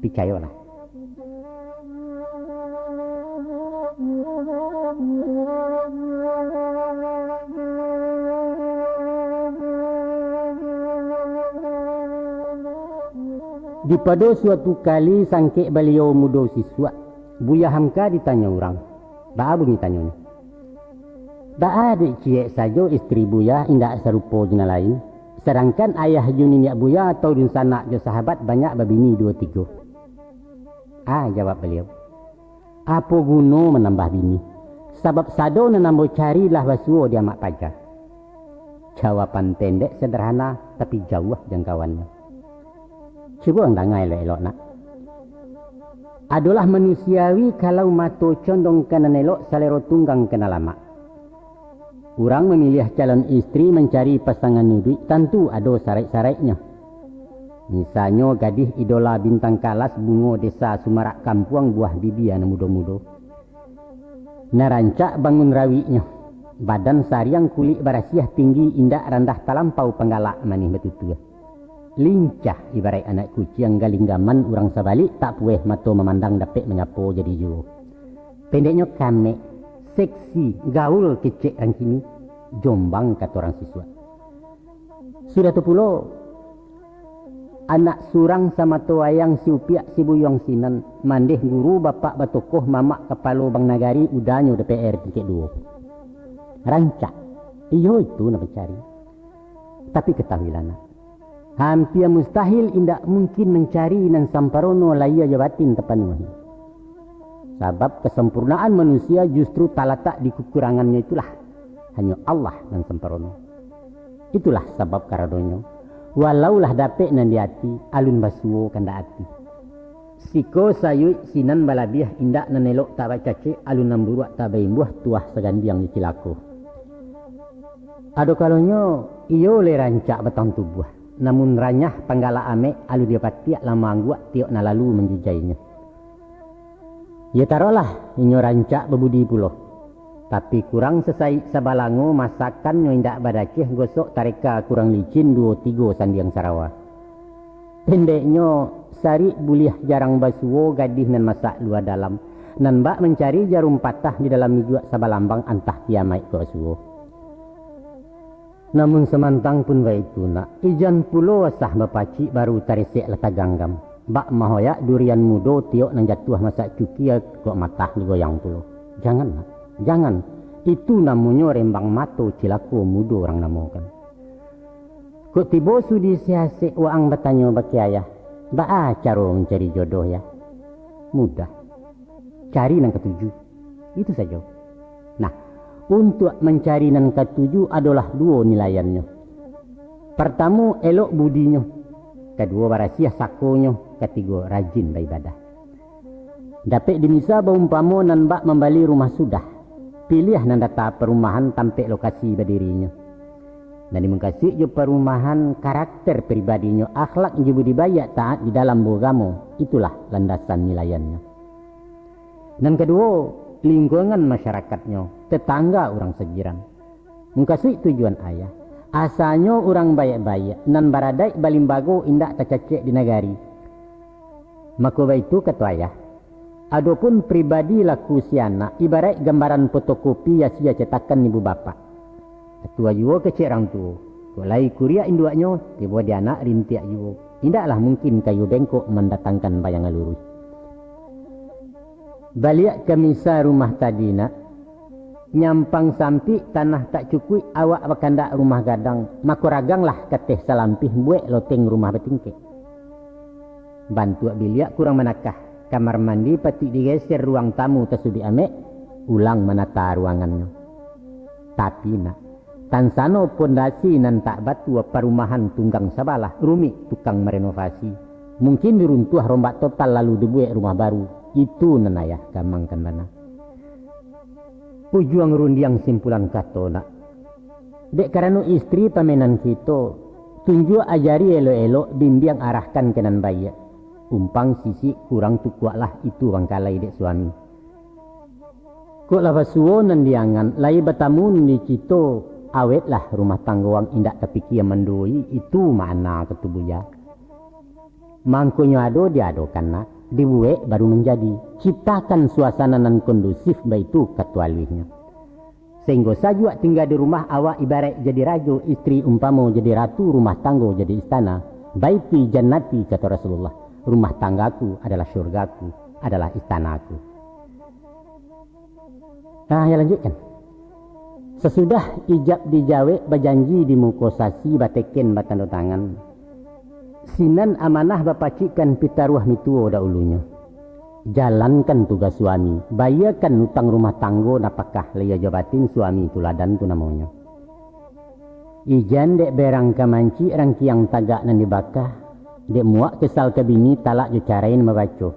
Picayolah. Dipado suatu kali sangkek baliau mudo sisuak, Buya Hamka ditanyo urang. Baa bunyi tanyonyo? Baa dek ciek sajo istri Buya indak sarupo jo nan lain, sadangkan ayah jo niniak Buya atau dunsanak jo sahabat banyak babini duo tigo? Ah, jawab baliau, apo guno manambah bini, sabab sado nan ambo cari lah basuo di amak paja. Jawaban pendek sederhana, tapi jauah jangkauannyo. Cubo ang danga elok-elok nak. Adolah manusiawi kalau mato condong ka nan elok, salero tunggang ka nan lamak. Urang mamiliah calon istri, mancari pasangan iduik, tantu ado saraik-saraiknyo. Misalnyo gadih idola bintang kalas, bungo desa sumarak kampuang, buah bibia nan mudo-mudo. Nan rancak bangun rawiknyo, badan sariang kulik barasiah, tinggi indak randah talampau, panggalak manih batutua. Lincah ibaraik anak kuciang, galinggaman urang sabalik, tak pueh mato mamandang, dapek manyapo jadi juo. Pendeknyo kamek, seksi, gaul kecek rang kini, jombang kato rang sisuak. Sudah tu pulo, Anak surang samato wayang, si upiak si buyuang sinan, mandeh guru bapak batokoh, mamak kapalo bank nagari, udanyo D P R tingkek duo. Rancak. Iyo itu nan mancari. Tapi katahuilah nak, hampia mustahil indak mungkin mancari nan samparono lahia jo batin tapanuahi. Sabab kasampurnaan manusia justru talatak di kakurangannyo itulah. Hanyo Allah nan samparono. Itulah sabab karanonyo, walau lah dapek nan di ati, alun basuo kandak ati. Siko sayuik sinan balabiah, indak nan elok tak bacacek, alun nan buruak tak baimbuah, tuah sagandiang jo cilako. Ado kalonyo, iyo lai rancak batang tubuah, namun ranyah panggalak amek, alun dipatiak lah maangguak tiok nan lalu manjujainyo. Yo taruihlah, inyo rancak babudi pulo. Tapi kurang sasaik sabalango, masakannyo indak badakeh, gosok tareka kurang licin, duo tigo sandiang sarawa. Pendeknyo, sarik buliah jarang basuo, gadih nan masak lua dalam, nan bak mancari jarum patah, di dalam ijuak sabalambang, antah kiamaik ko basuo. Namun samantang pun baitu nak, ijan pulo asah bapacik, baru taresek lah taganggam. Bak mahoyak durian mudo, tiok nan jatuah masak cukia, kok matah digoyang pulo. Jangan nak, jangan. Itu namonyo rembang mato, cilako mudo urang namokan. Kok tibo sudi si asek, waang batanyo bak ayah, baa caro mancari jodoh, Yah? Mudah. Cari nan katuju. Itu sajo. Nah, untuak mancari nan katuju adolah duo nilaiannyo. Partamo, elok budinyo. Kaduo, barasiah sakonyo. Katigo, rajin baibadah. Dapek dimisa baumpamo nan bak mambali rumah sudah. Piliah nan data parumahan, tampek lokasi badirinyo. Nan dimukasuik jo parumahan, karakter pribadinyo, akhlak jo budi baiak, taat di dalam baugamo, itulah landasan nilaiannyo. Nan kaduo, lingkungan masyarakatnyo, tetangga urang sajiran. Mukasuik tujuan ayah, asanyo urang baiak-baiak, nan baradaik balimbago, indak tacacek di nagari. Mako baitu kato ayah, adopun pribadi laku si anak, ibaraik gambaran fotokopi asia cetakan ibu bapak. Katua juo kecek urang tuo, kok lai kuriak induaknyo, tibo di anak rintiak juo. Indaklah mungkin kayu bengkok mandatangkan bayangan luruih. Baliak ka misa rumah tadi nak, nyampang sampik, tanah tak cukuik, awak bakandak rumah gadang, mako raganglah kateh salampih, buek loteng rumah batingkek. Bantuak biliak kurang manakah, kamar mandi patuik digeser, ruang tamu tasuduik amek, ulang manata ruangannyo. Tapi nak, tansano pondasi nan tak batua, parumahan tunggang sabalah, rumik tukang marenovasi. Mungkin diruntuah rombak total, lalu dibuek rumah baru. Itu nan ayah gamangkan bana. Ujuang rundiang simpulan kato nak, dek karano istri pamenan kito, tunjuak ajari elok-elok, bimbiang arahkan ka nan baiak. Umpang sisik kurang tukuaklah, itu bangkalai dek suami. Kok lah basuo nan diangan, lai batamu nan dicito, awetlah rumah tanggo ang, indak tapikia mandoi, itu makna kato buya. Mangkonyo ado diadokan nak, dibuek baru manjadi. Ciptakan suasana nan kondusif, baitu kato aluihnyo. Sahinggo sajuak tingga di rumah, awak ibaraik jadi rajo, istri umpamo jadi ratu, rumah tanggo jadi istana. Baiti jannati, kato Rasulullah, rumah tanggaku adalah syurgaku, adalah istanaku. Nah, ya lanjutkan. Sasudah ijab dijawek, bajanji di muko sasi, bateken batando tangan, sinan amanah bapacikkan pitaruah mituo dahulunyo. Jalankan tugas suami, bayiakan utang rumah tanggo, napakah lahia jo batin suami tuladan tu namonyo. Ijan dek berang ka mancik, rangkiang tagak nan dibaka, dek muak kesal ka bini, talak jo carai nan babaco.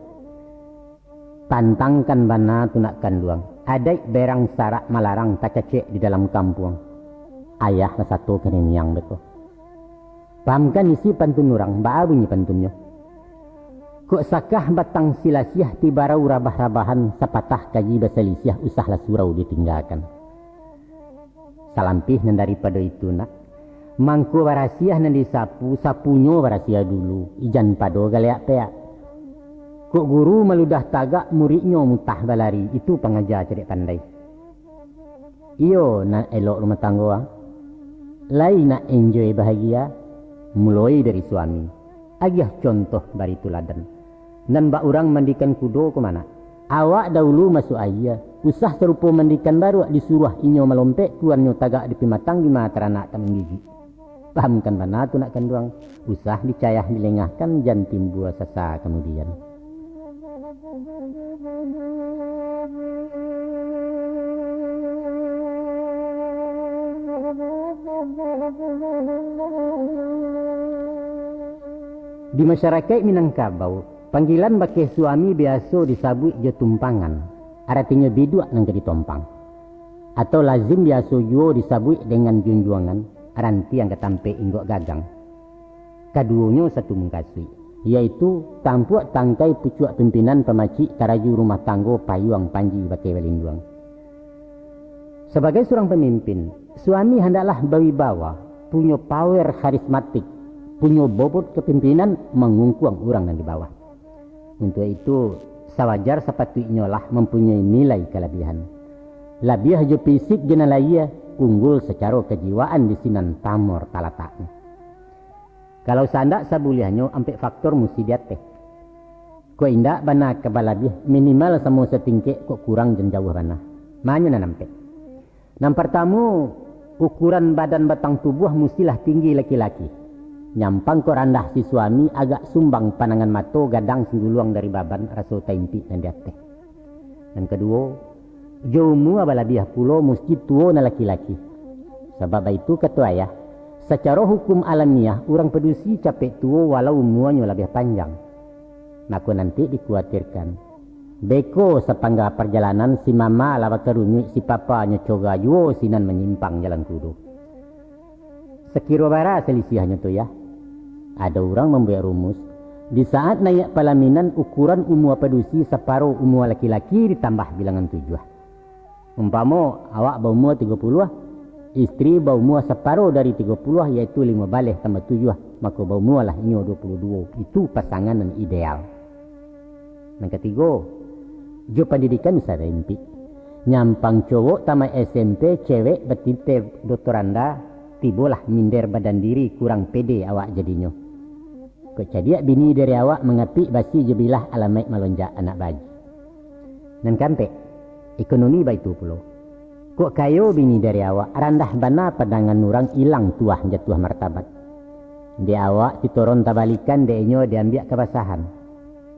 Tantangkan bana tu nak kanduang. Adaik berang sarak malarang, tacacek di dalam kampuang. Ayah lah sato ka niniang beko. Pahamkan isi pantun urang, baa bunyi pantunnyo. Kok sakah batang silasiah, tibarau rabah-rabahan, sapatah kaji basalisiah, usahlah surau ditinggakan. Salampih nan daripado itu nak, mangko barasiah nan disapu, sapunyo barasiah dulu, ijan pado galeak peak. Kok guru maludah tagak, muridnyo mutah balari, itu pangaja cadiak pandai. Iyo, nak elok rumah tanggo, ah. Lai nak enjoy bahagia, muloi dari suami. Agiah contoh bari tuladan. Nan bak urang mandikan kudo ko ma nak. Awak dahulu masuak aia, usah sarupo mandikan baruak, disuruah inyo malompek, kuannyo tagak di pimatang, dima taranak tak manggigik. Pahamkan bana tu nak kanduang, usah dicayah dilengahkan, jan timbua sasa kamudian. Di masyarakaik Minangkabau, panggilan bakeh suami biaso disabuik jo tumpangan, aratinyo biduak nan ka ditompang. Atau lazim biaso juo disabuik dengan junjuangan, rantiang ka tampek inggok gagang. Kaduonyo satu mukasuik, yaitu tampuak tangkai pucuak pimpinan pamacik taraju rumah tanggo payuang panji bakeh balinduang. Sabagai surang pamimpin, suami handaklah bawibawa, punyo power karismatik, punyo bobot kapimpinan mangungkuang urang nan di bawah. Untuak itu, sawajar sapatuiknyo lah mampunyoi nilai kalabiahan. Labiah jo fisik jo nan lahia, unggul sacaro kajiwaan di sinan pamor talataknyo. Kalau sandak sabuliahnyo ampek faktor musti diateh. Kok indak bana ka balabiah, minimal samo satingkek, kok kurang jan jauah bana. Manyo nan ampek. Nan partamo, ukuran badan batang tubuah mustilah tinggi laki-laki. Nyampang kok randah si suami, agak sumbang panangan mato, gadang singguluang dari baban, raso taimpik nan di ateh. Nan kaduo, jo umua balabiah pulo musti tuo nan laki-laki. Sabab baitu kato ayah, sacaro hukum alamiah urang padusi capek tuo walau umuanyo labiah panjang. Mako nanti dikuatirkan, beko sapangga parjalanan si mama lah bakarunyuik, si papa nyo coga juo sinan manyimpang jalan kudo. Sakiro bara salisiahnyo tu, yah? Ado urang mambuek rumus, di saat naiak palaminan, ukuran umua padusi saparo umua laki-laki ditambah bilangan tujuah. Umpamo, awak baumua tigo puluah, istri baumua saparo dari tigo puluah, yaitu limo baleh tambah tujuah, mako baumualah inyo duo puluah duo. Itu pasangan nan ideal. Nan katigo, jo pandidikan bisa baimpik. Nyampang cowok tamaik S M P, cewek batiteh doktoranda, tibolah minder badan diri, kurang pede awak jadinyo. Kok cadiak bini dari awak, mangapik basi jo bilah, alamaik malonjak anak baji. Nan kaampek, ekonomi baitu pulo. Kok kayo bini dari awak, randah bana pandangan urang, ilang tuah jatuah martabat. Dek awak sitoron tabalikan, dek inyo diambiak kabasahan.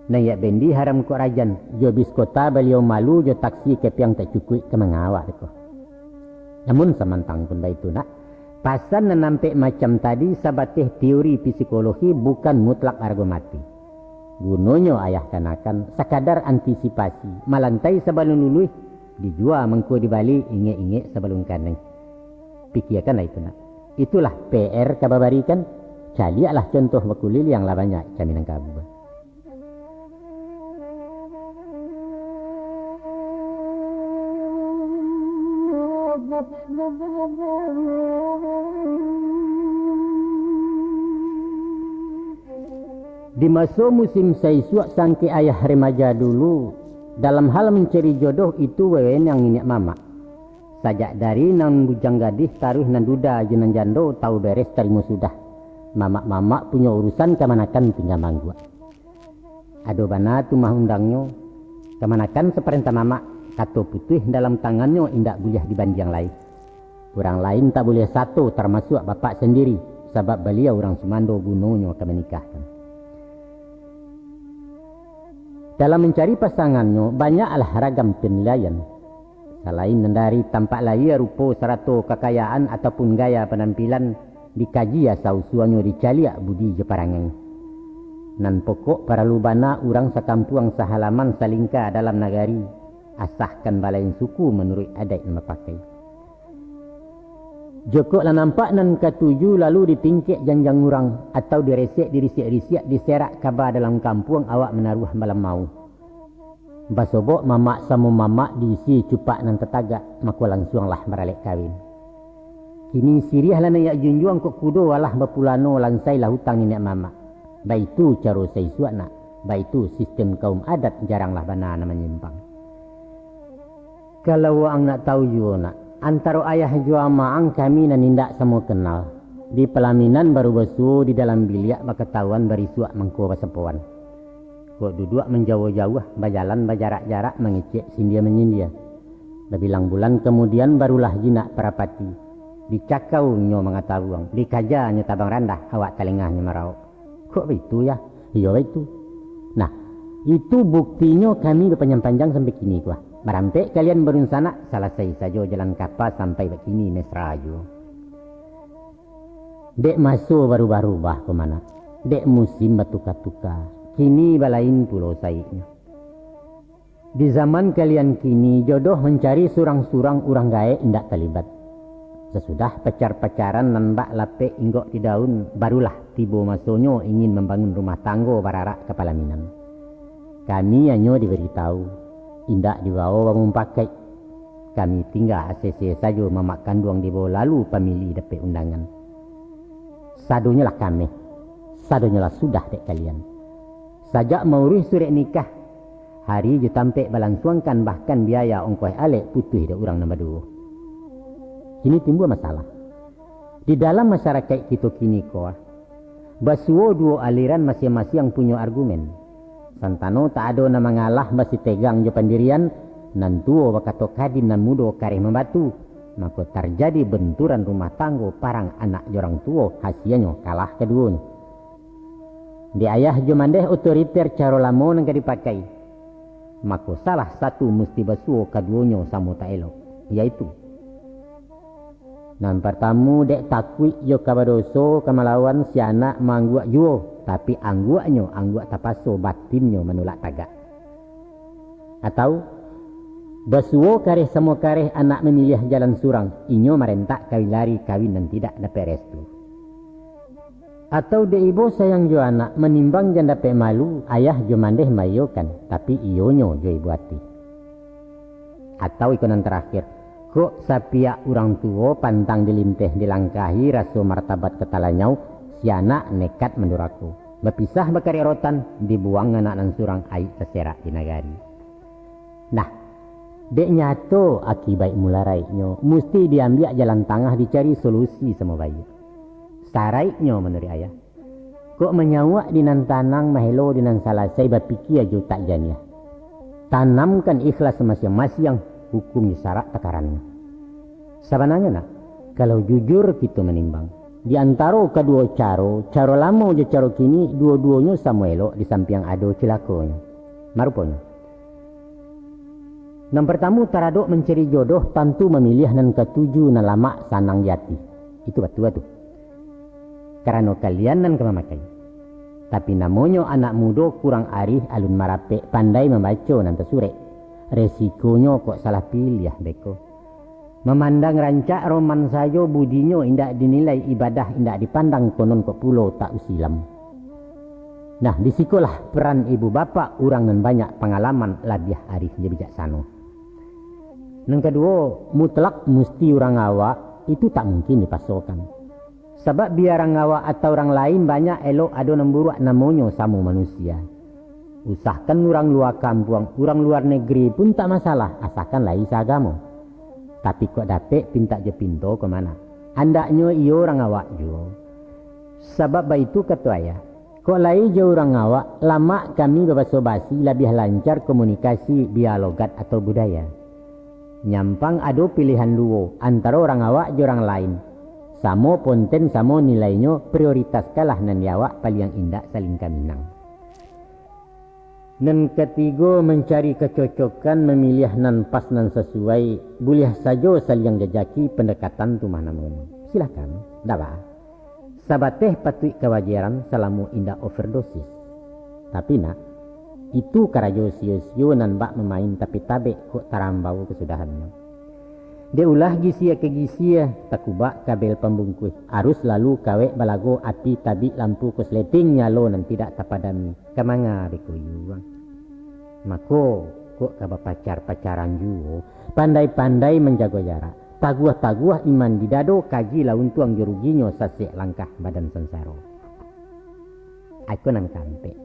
Naiak bendi haram kok rajan, jo bis kota baliau malu, jo taksi kepiang tak cukuik, ka manga awak ko. Namun samantang pun baitu nak, pasan nan ampek macam tadi sabateh teori psikologi, bukan mutlak arago mati. Gunonyo ayah kanakan sakadar antisipasi, malantai sabalun luluih, dijua mangko dibali, ingek-ingek sabalun kanai. Pikiakanlah itu nak. Itulah P R ka babarikan, caliaklah contoh bakuliliang lah banyak ka Minangkabau. Di maso musim saisuak sangkek ayah remaja dulu, dalam hal mancari jodoh itu wewenang niniak mamak. Sajak dari nan bujang gadih taruih nan duda jo nan jando tau beres tarimo sudah. Mamak-mamak punyo urusan kamanakan pinggan bangguak. Ado bana tu mah undangnyo, kamanakan saparentah mamak, kato putuih dalam tangannyo indak buliah dibandiang lai. Urang lain tak buliah sato, tarmasuak bapak sandiri, sabab baliau urang sumando gunonyo ka manikahkan. Dalam mancari pasangannyo, banyaklah ragam panilaian. Salain nan dari tampak lahia, rupo, sarato kakayaan, ataupun gaya panampilan, dikaji asa usuanyo, dicaliak budi jo parangai. Nan pokok paralu bana urang sakampuang, sahalaman, salingka dalam nagari, asahkan balain suku manuruik adaik nan bapakai. Jokok lah nampak nan katuju, lalu ditingkek janjang urang, atau diresek, dirisiak-risiak, diserak kaba dalam kampuang, awak manaruah malam mau. Basobok mamak samo mamak, diisi cupak nan tatagak, mako lansuanglah baralek kawin. Kini siriahlah naiak junjuang kok kudo, alah bapulano, lansailah utang niniak mamak. Baitu caro saisuak nak, baitu sistem kaum adat, jaranglah bana nan manyimpang. Kalau waang nak tau juo nak, antaro ayah jo amak ang kami nan indak samo kenal. Di palaminan baru basuo, di dalam biliak bakatahuan, barisuak mangko basapoan. Kok duduak manjauah-jauah, bajalan bajarak-jarak, mangecek sindia-manyindia. Babilang bulan kamudian, barulah jinak parapati. Dicakau nyo mangatabuang, dikaja nyo tabang randah, awak talengah nyo maraok. Kok baitu, Yah? Iyo, baitu. Nah, itu buktinyo kami bapanjang-panjang sampai kini ko, ah. Barampek kalian badunsanak, salasai sajo jalan kapa sampai bakini mesra juo. Dek maso barubah-rubah ko, Manak, dek musim batuka-tuka, kini balain pulo saiknyo. Di zaman kalian kini, jodoh mancari surang-surang, urang gaek indak talibat. Sasudah pacar-pacaran nan bak lapek inggok di daun, barulah tibo masonyo ingin mambangun rumah tanggo bararak ka palaminan. Kami hanyo dibari tahu, indak dibawo bamupakaik. Kami tingga asese sajo mamak kanduang dibawo lalu pamilih dapek undangan. Sadonyo lah kameh, sadonyo lah sudah dek kalian. Sajak mauruih surek nikah, hari jo tampek balansuangkan, bahkan biaya ongkoh alek putuih dek urang nan baduo. Kini timbua masalah. Di dalam masyarakaik kito kini ko, ah, basuo duo aliran masiang-masiang punyo argumen. Santano tak ado nan mangalah, basitegang jo pandirian, nan tuo bakato kadin, nan mudo kareh mambatu, mako tarjadi benturan rumah tanggo, parang anak jo urang tuo, hasianyo kalah kaduonyo. Di ayah jo mandeh otoriter caro lamo nan ka dipakai, mako salah satu musti basuo, kaduonyo samo tak elok, yaitu, nan partamu, dek takuik jo ka badoso, ka malawan, si anak maangguak juo, tapi angguaknyo angguak tapaso, batinnyo manulak tagak. Atau, basuo kareh samo kareh, anak mamiliah jalan surang, inyo marentak kawin lari, kawin nan tidak dapek restu. Atau dek ibo sayang jo anak, manimbang jan dapek malu, ayah jo mandeh maiyokan, tapi iyonyo jo ibo ati. Atau iko nan tarakhir, kok sapiak urang tuo, pantang dilinteh dilangkahi, raso martabat ka talanyau, si anak nekat mandurako, bapisah bakarek rotan, dibuang anak nan surang, aik taserak di nagari. Nah, dek nyato akibaik mularaiknyo, musti diambiak jalan tangah, dicari solusi samo baiak. Saraiknyo manuruik ayah, kok manyauak di nan tanang, mahelo di nan salasai, bapikia jo utak janiah. Tanamkan ikhlas masiang-masiang, hukum jo sarak takarannyo. Sabananyo, Nak, kalau jujur kito manimbang, di antaro kaduo caro, caro lamo jo caro kini, duo-duonyo samo elok di sampiang ado cilakonyo. Maruponyo, nan partamu, taradok mancari jodoh, tantu mamiliah nan katuju, nan lamak sanang di ati. Itu batua tu. Karano kalian nan ka mamakai. Tapi namonyo anak mudo, kurang arih alun marapek, pandai mambaco nan tasurek. Resikonyo kok salah piliah beko. Mamandang rancak roman sajo, budinyo indak dinilai, ibadah indak dipandang, konon kok pulo tak usilam. Nah, di sikolah peran ibu bapak, urang nan banyak pangalaman, labiah arih jo bijaksano. Nan kaduo, mutlak musti urang awak, itu tak mungkin dipasokan. Sabab bia urang awak atau urang lain banyak elok, ado nan buruak, namonyo samo manusia. Usahkan urang lua kampuang, urang luar negeri pun tak masalah, asakan lai saagamo. Tapi kok dapek pintak jo pinto ko, Manak, andaknyo iyo urang awak juo. Sabab baitu kato ayah, kok lai jo urang awak, lamak kami babaso basi, labiah lancar komunikasi, bia logat atau budaya. Nyampang ado pilihan duo, antaro urang awak jo urang lain. Samo ponten, samo nilainyo, prioritaskanlah nan di awak, paliang indak saling ka minang. Nan katigo, mancari kacocokan, mamiliah nan pas, nan sasuai, buliah sajo saliang jajaki, pandekatan tu mah namonyo. Silakan, ndak baa. Sabateh patuik kawajaran, salamo indak overdosis. Tapi, Nak, itu karajo sio-sio, nan bak mamain tapi tabek, kok tarambau kasudahannyo. Dek ulah gisia ka gisia, takubak kabel pambungkuih, arus lalu kawek balago, api tabik, lampu kosleting nyalo nan tidak tapadami, ka manga beko yuang. Mako, kok ka bapacar-pacaran juo, pandai-pandai manjago jarak, taguah-taguah iman di dado, kaji lah untuang jo ruginyo, sasek langkah badan sansaro. Iko nan kaampek.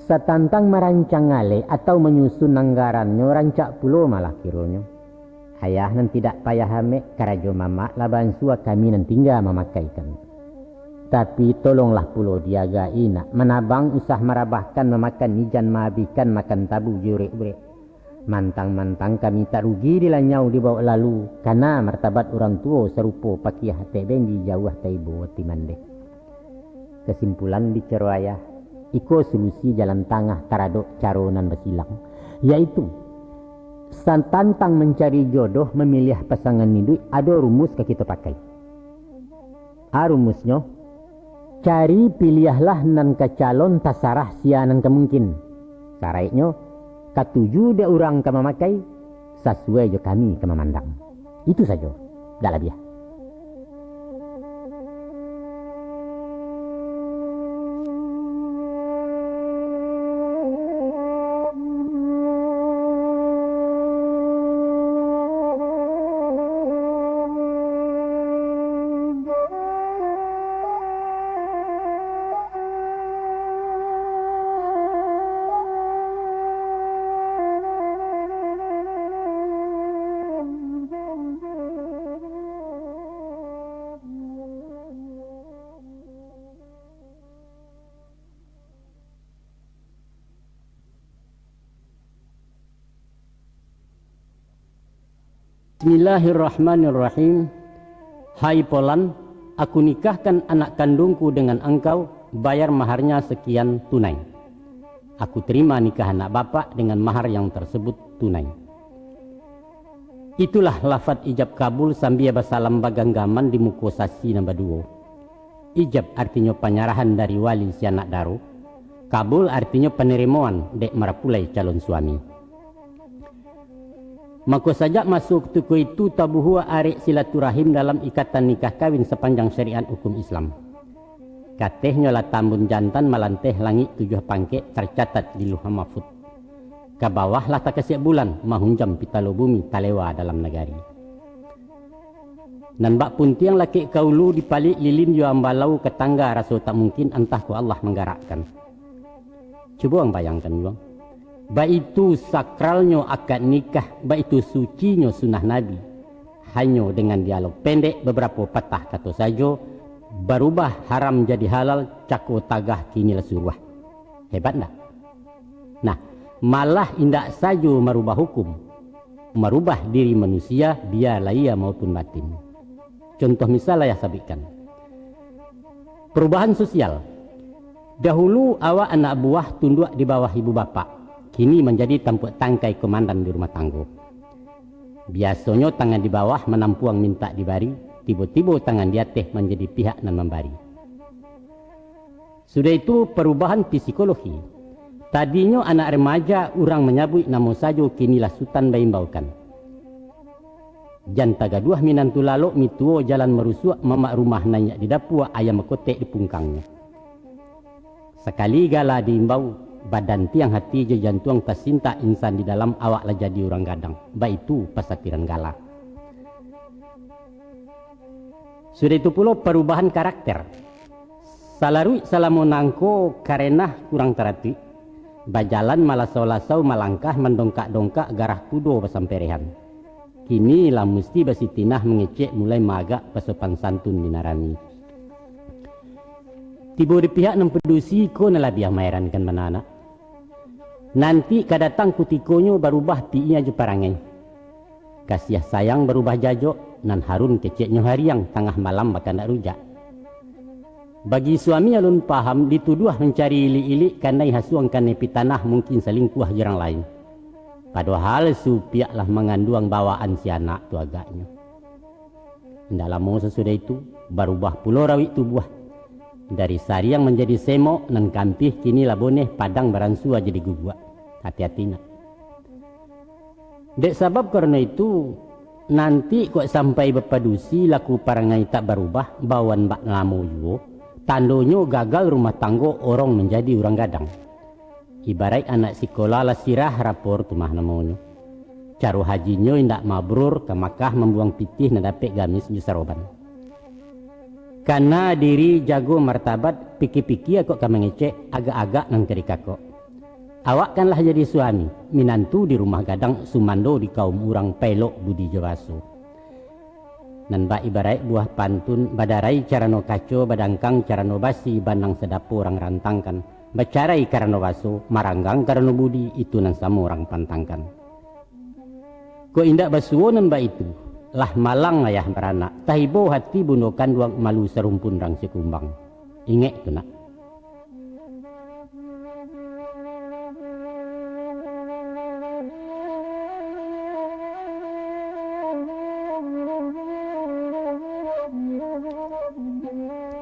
Satantang marancang alek atau manyusun anggarannyo, rancak pulo malah kironyo. Ayah nan tidak payah amek, karajo mamak lah baansua kami nan tingga mamakaikan. Tapi tolonglah pulo diaga-i nak, manabang usah marabahkan, mamakan ijan maabihkan, makan tabu jo urek-urek. Mantang-mantang kami tak rugi dilanyau dibaok lalu, kana martabat urang tuo sarupo pakiah ateh bendi jauah taibo ati mandeh. Kasimpulan bicaro ayah, iko solusi jalan tangah taradok caro nan basilang, yaitu, satantang mancari jodoh, mamiliah pasangan iduik, ado rumus ka kito pakai. A rumusnyo, cari piliahlah nan ka calon tasarah sia nan ka mungkin. Saraiknyo, katuju dek urang ka mamakai, sasuai jo kami ka mamandang. Itu sajo, dak labiah. Bismillahirrahmanirrahim. Hai Polan, aku nikahkan anak kandungku dengan angkau, bayar maharnya sekian tunai. Aku terima nikah anak bapak dengan mahar yang tersebut tunai. Itulah lafaz ijab kabul sambia basalam baganggaman di muko sasi nan baduo. Ijab artinyo panyarahan dari wali si anak daro, kabul artinyo panarimoan dek marapulai calon suami. Mako, sajak maso kutiko itu tabuhua arek silaturahim dalam ikatan nikah kawin sapanjang syariat hukum Islam. Katehnyo lah tambun jantan malanteh langik tujuah pangkek tarcatat di Luhah Mahfud. Ka bawah lah takasiak bulan mahunjam pitalo bumi talewa dalam nagari. Nan bak puntiang lakek ka ulu dipalik lilin jo ambalau ka tangga raso tak mungkin antah ko Allah manggarakkan. Cubo ang bayangkan juo. Baitu sakralnyo akad nikah, baitu sucinyo sunnah Nabi. Hanyo dengan dialog pendek, babarapo patah kato sajo, barubah haram jadi halal, cako tagah kini lah suruah. Hebat ndak? Nah, malah indak sajo marubah hukum, marubah diri manusia, bia lahia maupun batin. Contoh misal ayah sabuikkan. Perubahan sosial. Dahulu awak anak buah tunduak di bawah ibu bapak, kini manjadi tampuak tangkai komandan di rumah tanggo. Biasonyo tangan di bawah manampuang mintak dibari, tibo-tibo tangan di ateh manjadi pihak nan mambari. Sudah itu, perubahan psikologi. Tadinyo anak remaja, urang manyabuik namo sajo, kini lah sutan baimbaukan. Jan tagaduah minantu lalok, mituo jalan marusuak, mamak rumah naiak di dapua, ayam bakotek di pungkangnyo. Sakali gala diimbau, badan tiang hati jo jantuang tasintak, insan di dalam awak lah jadi urang gadang. Baitu pasatiran gala. Sudah itu pulo parubahan karakter. Salaruik salamo nangko karenah kurang taratuik, bajalan malaso-laso malangkah mandongkak-dongkak garah kudo basamperehan. Kini lah musti basitinah mangecek mulai maagak basopan santun di nan rami. Tibo di pihak nan padusi ko nan labiah maerankan bana nak. Nanti ka datang kutikonyo barubah pikia jo parangai. Kasiah sayang barubah jajok, nan harun keceknyo hariang, tangah malam bakandak rujak. Bagi suami alun paham, dituduah mancari ilik-ilik, kanai hasuang kanai pitanah, mungkin salingkuah jo urang lain. Padohal supiak lah manganduang bawaan si anak tu agaknyo. Indak lamo sasudah itu, barubah pulo rawik tubuah. Dari sariang manjadi semok, nan kampih kini lah boneh, padang baransua jadi guguak. Hati-hati nak. Dek sabab karano itu, nanti kok sampai bapadusi, laku parangai tak barubah, bawaan bak lamo juo, tandonyo gagal rumah tanggo, orong manjadi urang gadang. Ibaraik anak sikola lah sirah rapor tu mah namonyo. Caro hajinyo indak mabrur ka Makah mambuang pitih nan dapek gamis jo saroban. Kana diri jago martabat, pikia-pikia kok ka mangecek, agak-agak nan ka dikakok. Awak kan lah jadi suami, minantu di rumah gadang, sumando di kaum urang, paelok budi jo baso. Nan baibaraik buah pantun, badarai carano kaco, badangkang carano basi, banang sadapo urang rantangkan, bacarai karano baso, maranggang karano budi, itu nan samo urang pantangkan. Kok indak basuo nan baitu, lah malang ayah baranak, tahibo hati bundo kanduang, malu sarumpun rang sikumbang. Ingek tu nak.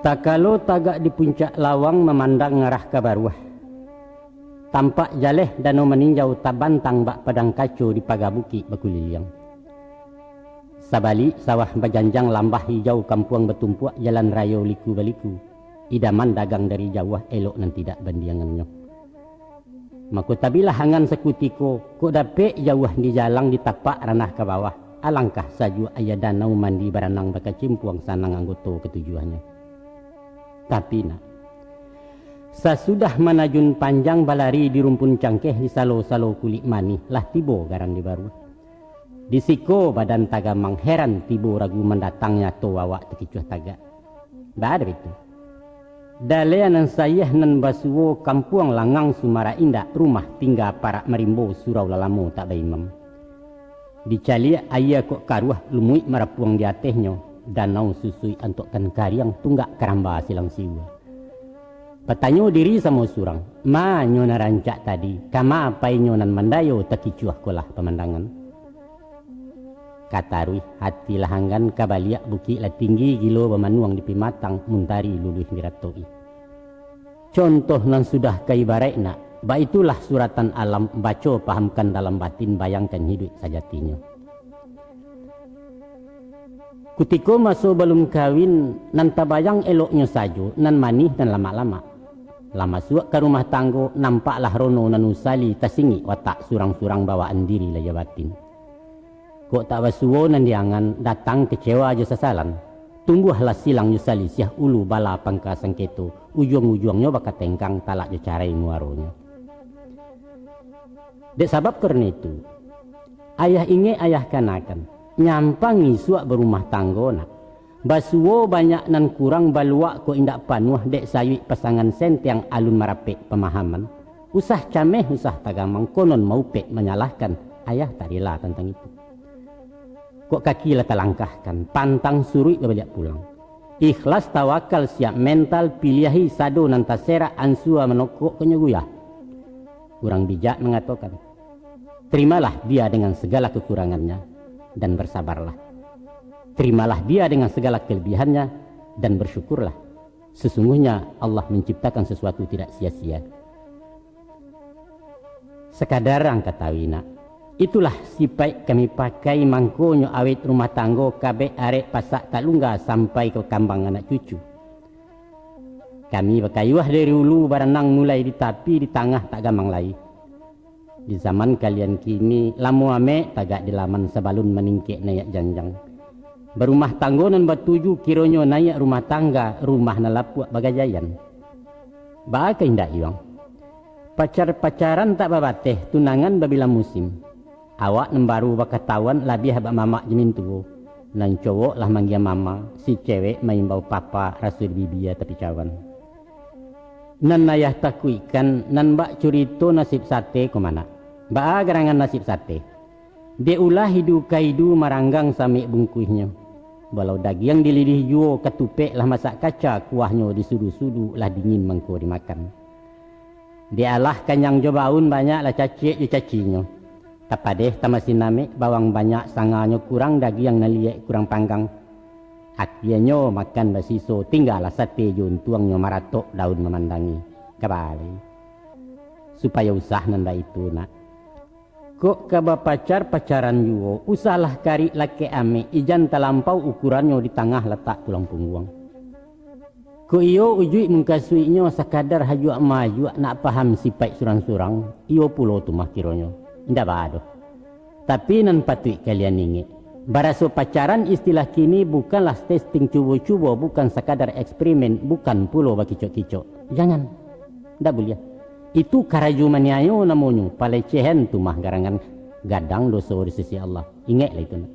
Takalo tagak di puncak lawang, mamandang ngarah ka baruah. Tampak jaleh danau maninjau, tabantang bak padang kaco, di paga bukik bakuliliang. Sabalik sawah bajanjang, lambah ijau kampuang batumpuak, jalan rayo liku-baliku, idaman dagang dari jauah, elok nan tidak bandiangannyo. Mako tabilah angan sakutiko, kok dapek jauah dijalang, ditapak ranah ka bawah, alangkah sajuak aia danau, mandi baranang bakacimpuang, sanang anggoto katujuahnyo. Tapi nak, sasudah manajun panjang, balari di rumpun cangkeh, di salo-salo kulik manih, lah tibo garan di baruah. Di siko badan tagamang, heran tibo ragu mandatang, nyato awak takicuah tagak. Baa dek itu? Daleh nan sayah nan basuo, kampuang langang sumara indak, rumah tingga parak marimbo, surau lah lamo tak baimam. Dicaliak aia kok karuah, lumuik marapuang di atehnyo, danau susuik antuakkan kariang, tunggak karamba silang siua. Batanyo diri samo surang, ma nyo nan rancak tadi, kama painyo nan mandayo, takicuah ko lah pamandangan. Ka taruih hati lah anggan, ka baliak bukik lah tinggi, gilo bamanuang di pimatang, muntari luluih diratoki. Contoh nan sudah ka ibaraik nak, baitulah suratan alam, baco pahamkan dalam batin, bayangkan hiduik sajatinyo. Kutiko maso balum kawin, nan tabayang eloknyo sajo, nan manih nan lamak-lamak. Lah masuak ka rumah tanggo, nampaklah rono nan usali, tasingik watak surang-surang, bawaan diri lah jo batin. Kok tak basuo nan diangan, datang kecewa jo sasalan. Tumbuahlah silang jo salisiah, ulu bala pangka sangketo, ujuang-ujuangnyo bakatengkang, talak jo carai muaronyo. Dek sabab karano itu, ayah ingek ayah kanakan, nyampang isuak barumah tanggo nak. Basuo banyak nan kurang, baluak kok indak panuah, dek sayuik pasangan sentiang, alun marapek pamahaman. Usah cameh, usah tagamang, konon maupek manyalahkan, ayah tak rila tantang itu. Kok kaki lah talangkahkan, pantang suruik babaliak pulang. Ikhlas tawakal siap mental, piliahi sado nan taserak, ansua manokok konyo guyah. Urang bijak mangatokan, terimalah dia dengan segala kekurangannya, dan bersabarlah. Terimalah dia dengan segala kelebihannya, dan bersyukurlah. Sesungguhnya Allah menciptakan sesuatu tidak sia-sia. Sakadar ang katahui nak, itulah sipaik kami pakai, mangkonyo awet rumah tanggo, kabek arek pasak tak lungga, sampai ka kambang anak cucu. Kami bakayuah dari ulu, baranang mulai di tapi, di tangah tak gamang lai. Di zaman kalian kini, lamo amek tagak di laman, sabalun maningkek naiak janjang. Barumah tanggo nan batuju, kironyo naiak rumah tangga, rumah nan lapuak bagajaian. Baa ka indak iwang? Pacar-pacaran tak babateh, tunangan babilang musim. Awak nan baru bakatauan, labiah bak mamak jo mintuo. Nan cowok lah manggia mama, si cewek maimbau papa, raso di bibia tapi cawan. Nan ayah takuikkan, nan bak curito nasib sate ko manak. Baa garangan nasib sate? Dek ulah idu ka idu, maranggang samek bungkuihnyo. Balau dagiang dilidih juo, katupek lah masak kaca, kuahnyo di sudu-sudu, lah dingin mangko dimakan. Dek alah kanyang jo baun, banyak lah caciak jo cacinyo. Tapadeh tamasin amek, bawang banyak sanganyo kurang, dagiang nan liek kurang panggang. Akienyo makan basiso, tinggalah sate jo untuangnyo, maratok daun mamandangi. Kabali. Supayo usah nan baitu, nak. Kok ka bapacar, pacaran juo, usahlah karik lakek amek, ijan talampau ukurannyo, di tangah latak tulang pungguang. Kok iyo ujuik mungkasuiknyo, sakadar hajuak-mahajuak, nak paham sipaik surang-surang, iyo pulo tu mah kironyo. Indak baa doh. Tapi nan patuik kalian ingek, baraso pacaran istilah kini bukanlah testing cubo-cubo, bukan sakadar eksperimen, bukan pulo bakicok-kicok. Jangan. Ndak buliah. Itu karajo maniayo namonyo, palecehan tu mah garangan gadang doso di sisi Allah. Ingeklah itu, nak.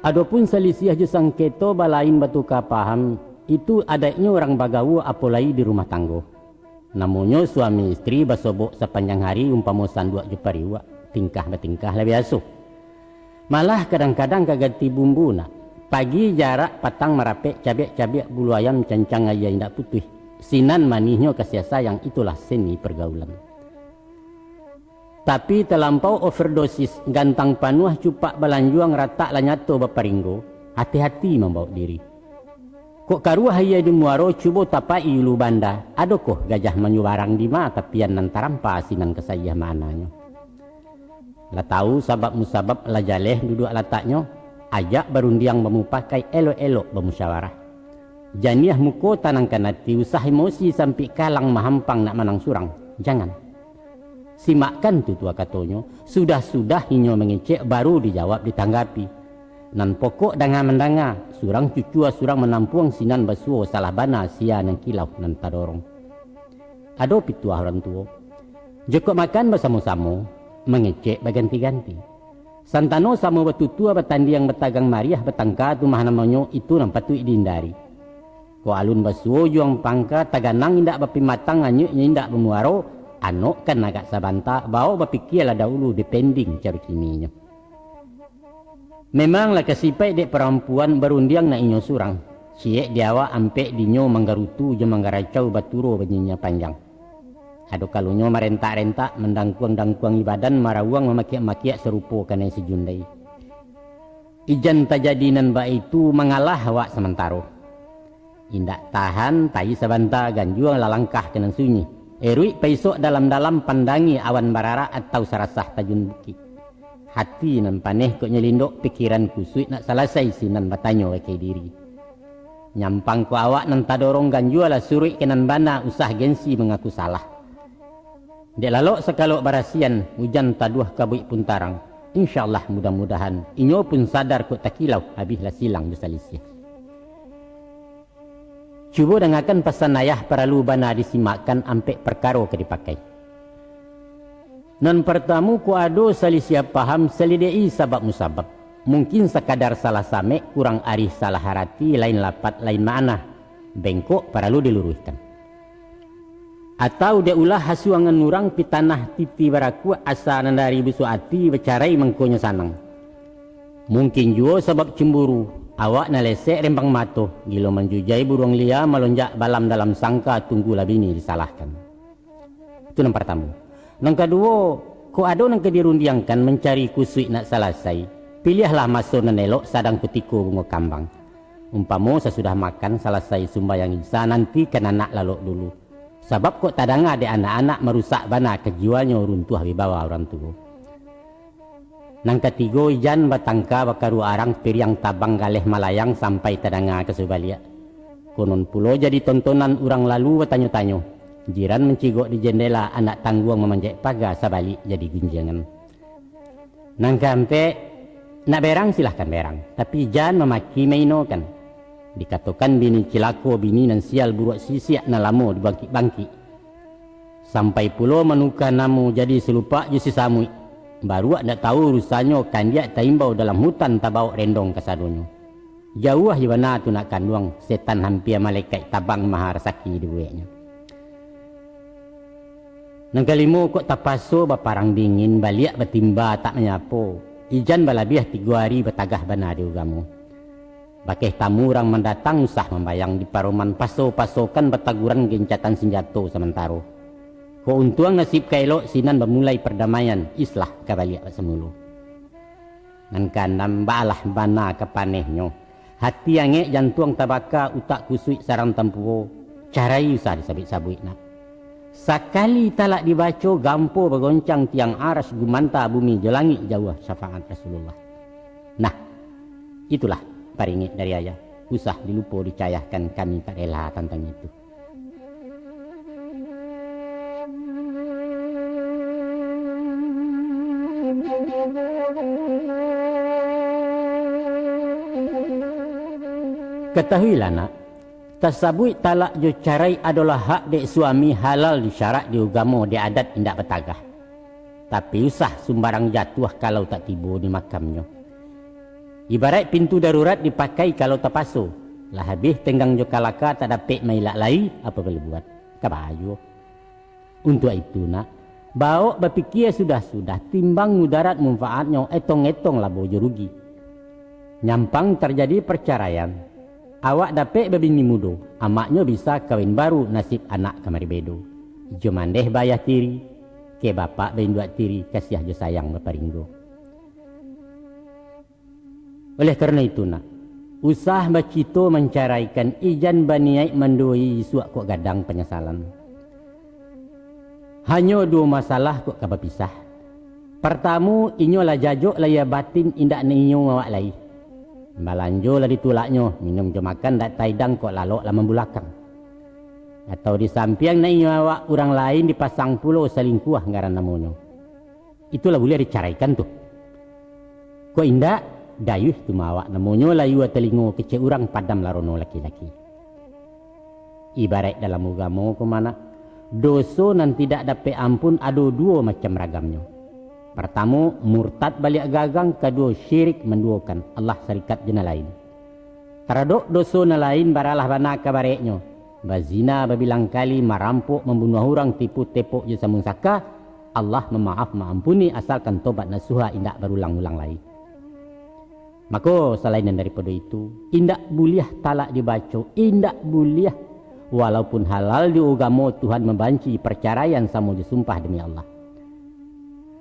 Adopun salisiah jo sangketo balain batuka paham, itu adaiknyo urang bagaua, apo lai di rumah tanggo. Namonyo suami istri basobok sapanjang hari umpamo sanduak jo pariuak, tingkah batingkah lah biaso. Malah kadang-kadang ka ganti bumbu nak. Pagi jarak, patang marapek, cabiak-cabiak bulu ayam, cancang aia indak putuih. Sinan manihnyo kasiah sayang, itulah seni pergaulan. Tapi talampau overdosis, gantang panuah cupak balanjuang, ratak lah nyato baparinggo, hati-hati mambawok diri. Kok karuah aia di muaro, cubo tapaik ulu banda, adokoh gajah manyubarang, dima tapian nan tarampa sinan kasaiah mananyo. Lah tahu sabab musabab, lah jaleh duduak lataknyo, ajak barundiang bamupakai, elok-elok bamusyawarah. Janiah muko tanangkan ati, usah emosi sampik kalang mahampang nak manang surang. Jangan. Simakkan tutua katonyo, sudah-sudah inyo mangecek, baru dijawab ditanggapi. Nan pokok danga mandanga, surang cucua surang manampuang, sinan basuo salah bana, sia nan kilau nan tadorong. Ado pituah urang tuo, jokok makan basamo-samo, mangecek baganti-ganti. Santano samo batutua, batandiang batagang mariah, batangka tu mah namonyo, itu nan patuik dihindari. Kok alun basuo juang pangka, taganang indak bapimatang, anyuiknyo indak bamuaro, anokkan agak sabanta, bao bapikialah daulu, depending caro kininyo. Memang lah kasipaik dek parampuan, barundiang nak inyo surang. Ciek di awak, ampek dinyo, manggarutu jo manggaracau, baturo banyinya panjang. Ado kalonyo marentak-rentak, mandangkuang-dangkuangi badan, marawuang mamakiak-makiak, sarupo kanai sajundai. Ijan tajadi nan baitu, mangalah awak samantaro. Indak tahan, tai sabanta, ganjua lah langkah ka nan sunyi. Eruik paisok dalam-dalam, pandangi awan bararak, atau sarasah tajun bukik. Hati nan paneh kok nyelindok, pikiran kusuik nak salasai, sinan batanyo ka diri. Nyampang kok awak nan tadorong, ganjua lah suruik ka nan bana, usah gengsi mangaku salah. Dek lalok sakalok barasian, ujan taduah kabuik pun tarang. Insya Allah, mudah-mudahan inyo pun sadar kok takilau, abih lah silang jo salisiah. Cubo dangakan pasan ayah, paralu bana disimakkan, ampek parkaro ka dipakai. Nan partamu, kok ado salisiah paham, salideki sabab musabab. Mungkin sakadar salah samek, kurang arih salah arati, lain lapat, lain makna. Bengkok paralu diluruihkan. Atau dek ulah hasuangan urang, pitanah titi barakuak, asa nan dari busuak ati, bacarai mangkonyo sanang. Mungkin juo sabab cemburu, awak nan lesek rembang mato, gilo manjujai buruang lia, malonjak balam dalam sangka, tunggulah bini disalahkan. Itu nan partamu. Nan kaduo, kok ado nan ka dirundiangkan, mancari kusuik nak salasai, piliahlah maso nan elok, sadang kutiko bungo kambang. Umpamo sasudah makan, salasai sumbayang Isya, nantikan anak lalok dulu. Sabab kok tadanga dek anak-anak, marusak bana kajiwanyo, runtuah wibawa urang tuo. Nan katigo, ijan batangka bakaruah arang, piriang tabang galeh malayang, sampai tadanga ka sabaliak. Konon pulo jadi tontonan, urang lalu batanyo-tanyo. Jiran mancigok di jendela, anak tangguang mamanjek paga, sabalik jadi gunjiangan. Nan kaampek, nak berang silahkan berang, tapi jan mamaki mainokan. Dikatokan bini cilako, bini nan sial buruak sisiak, nan lamo dibangkik-bangkik. Sampai pulo manuka namo, jadi salupak jo si samuik. Baruak ndak tahu urusannyo, kandiak taimbau dalam hutan, tabawok rendong kasadonyo. Jauah jo bana tu nak kanduang, setan hampia malekaik, tabang maha rasaki dibueknyo. Nan kalimo, kok tapaso baparang dingin, baliak batimba tak manyapo. Ijan balabiah tigo ari, batagah bana di ugamo. Bakeh tamu urang mandatang, usah mambayang di paroman, paso-pasokan bataguran, gencatan sinjato samantaro. Kok untuang nasib ka elok, sinan bamulai pardamaian, islah ka baliak bak samulo. Nan kaanam, baalah bana ka panehnyo. Hati angek, jantuang tabaka, utak kusuik sarang tampuo, carai usah disabuik-sabuik nak. Sakali talak dibaco, gampo bagoncang tiang aras, gumanta bumi jo langik, jauah syafaat Rasulullah. Nah, itulah paringek dari ayah. Usah dilupo dicayahkan, kami tak rela tantang itu. Katahuilah, nak, tasabuik talak jo carai adolah hak dek suami, halal di syarak, di ugamo, di adat indak batagah. Tapi usah sumbarang jatuah kalau tak tibo di makamnyo. Ibaraik pintu darurat dipakai kalau tapaso, lah habih tenggang jo kalaka tak dapek mailak lai, apo boleh buat. Ka bayo. Untuak itu, nak, bawok bapikia sudah-sudah timbang mudarat munfaatnyo, etong-etong labo jo rugi. Nyampang tarjadi parcaraian, awak dapek babini mudo, amaknyo bisa kawin baru, nasib anak kamari bedo. Ijo mandeh bayah tiri, kek bapak bainduak tiri, kasiah jo sayang baparinggo. Oleh karano itu, nak, usah bacito mancaraikan, ijan baniaik manduoi isuak kok gadang panyasalan. Hanyo duo masalah kok ka bapisah. Partamo, inyo lah jajok lahia batin, indak nak inyo awak lai. Balanjo lah ditulaknyo, minum jo makan dak taidang kok lalok lah mambulakang. Atau di sampiang nak inyo awak, urang lain dipasang pulo, salingkuah ngaran namonyo. Itulah buliah dicaraikan tu. Kok indak, dayuih tu mah awak namonyo, layua talingo kecek urang, padam larono laki-laki. Ibaraik dalam ugamo ko, manak, doso nan tidak dapek ampun ado duo macam ragamnyo. Partamo, murtad baliak gagang, kaduo, syirik manduokan Allah sarikat jo nan lain. Taradok doso nan lain baralah bana kabareknyo, bazina babilang kali, marampok, mambunuah urang, tipu tepok jo sambung saka, Allah mamaaf maampuni, asalkan tobat nasuha, indak barulang-ulang lai. Mako, salain nan daripado itu, indak buliah talak dibaco, indak buliah, walaupun halal di ugamo, Tuhan mambanci parcaraian samo jo sumpah demi Allah.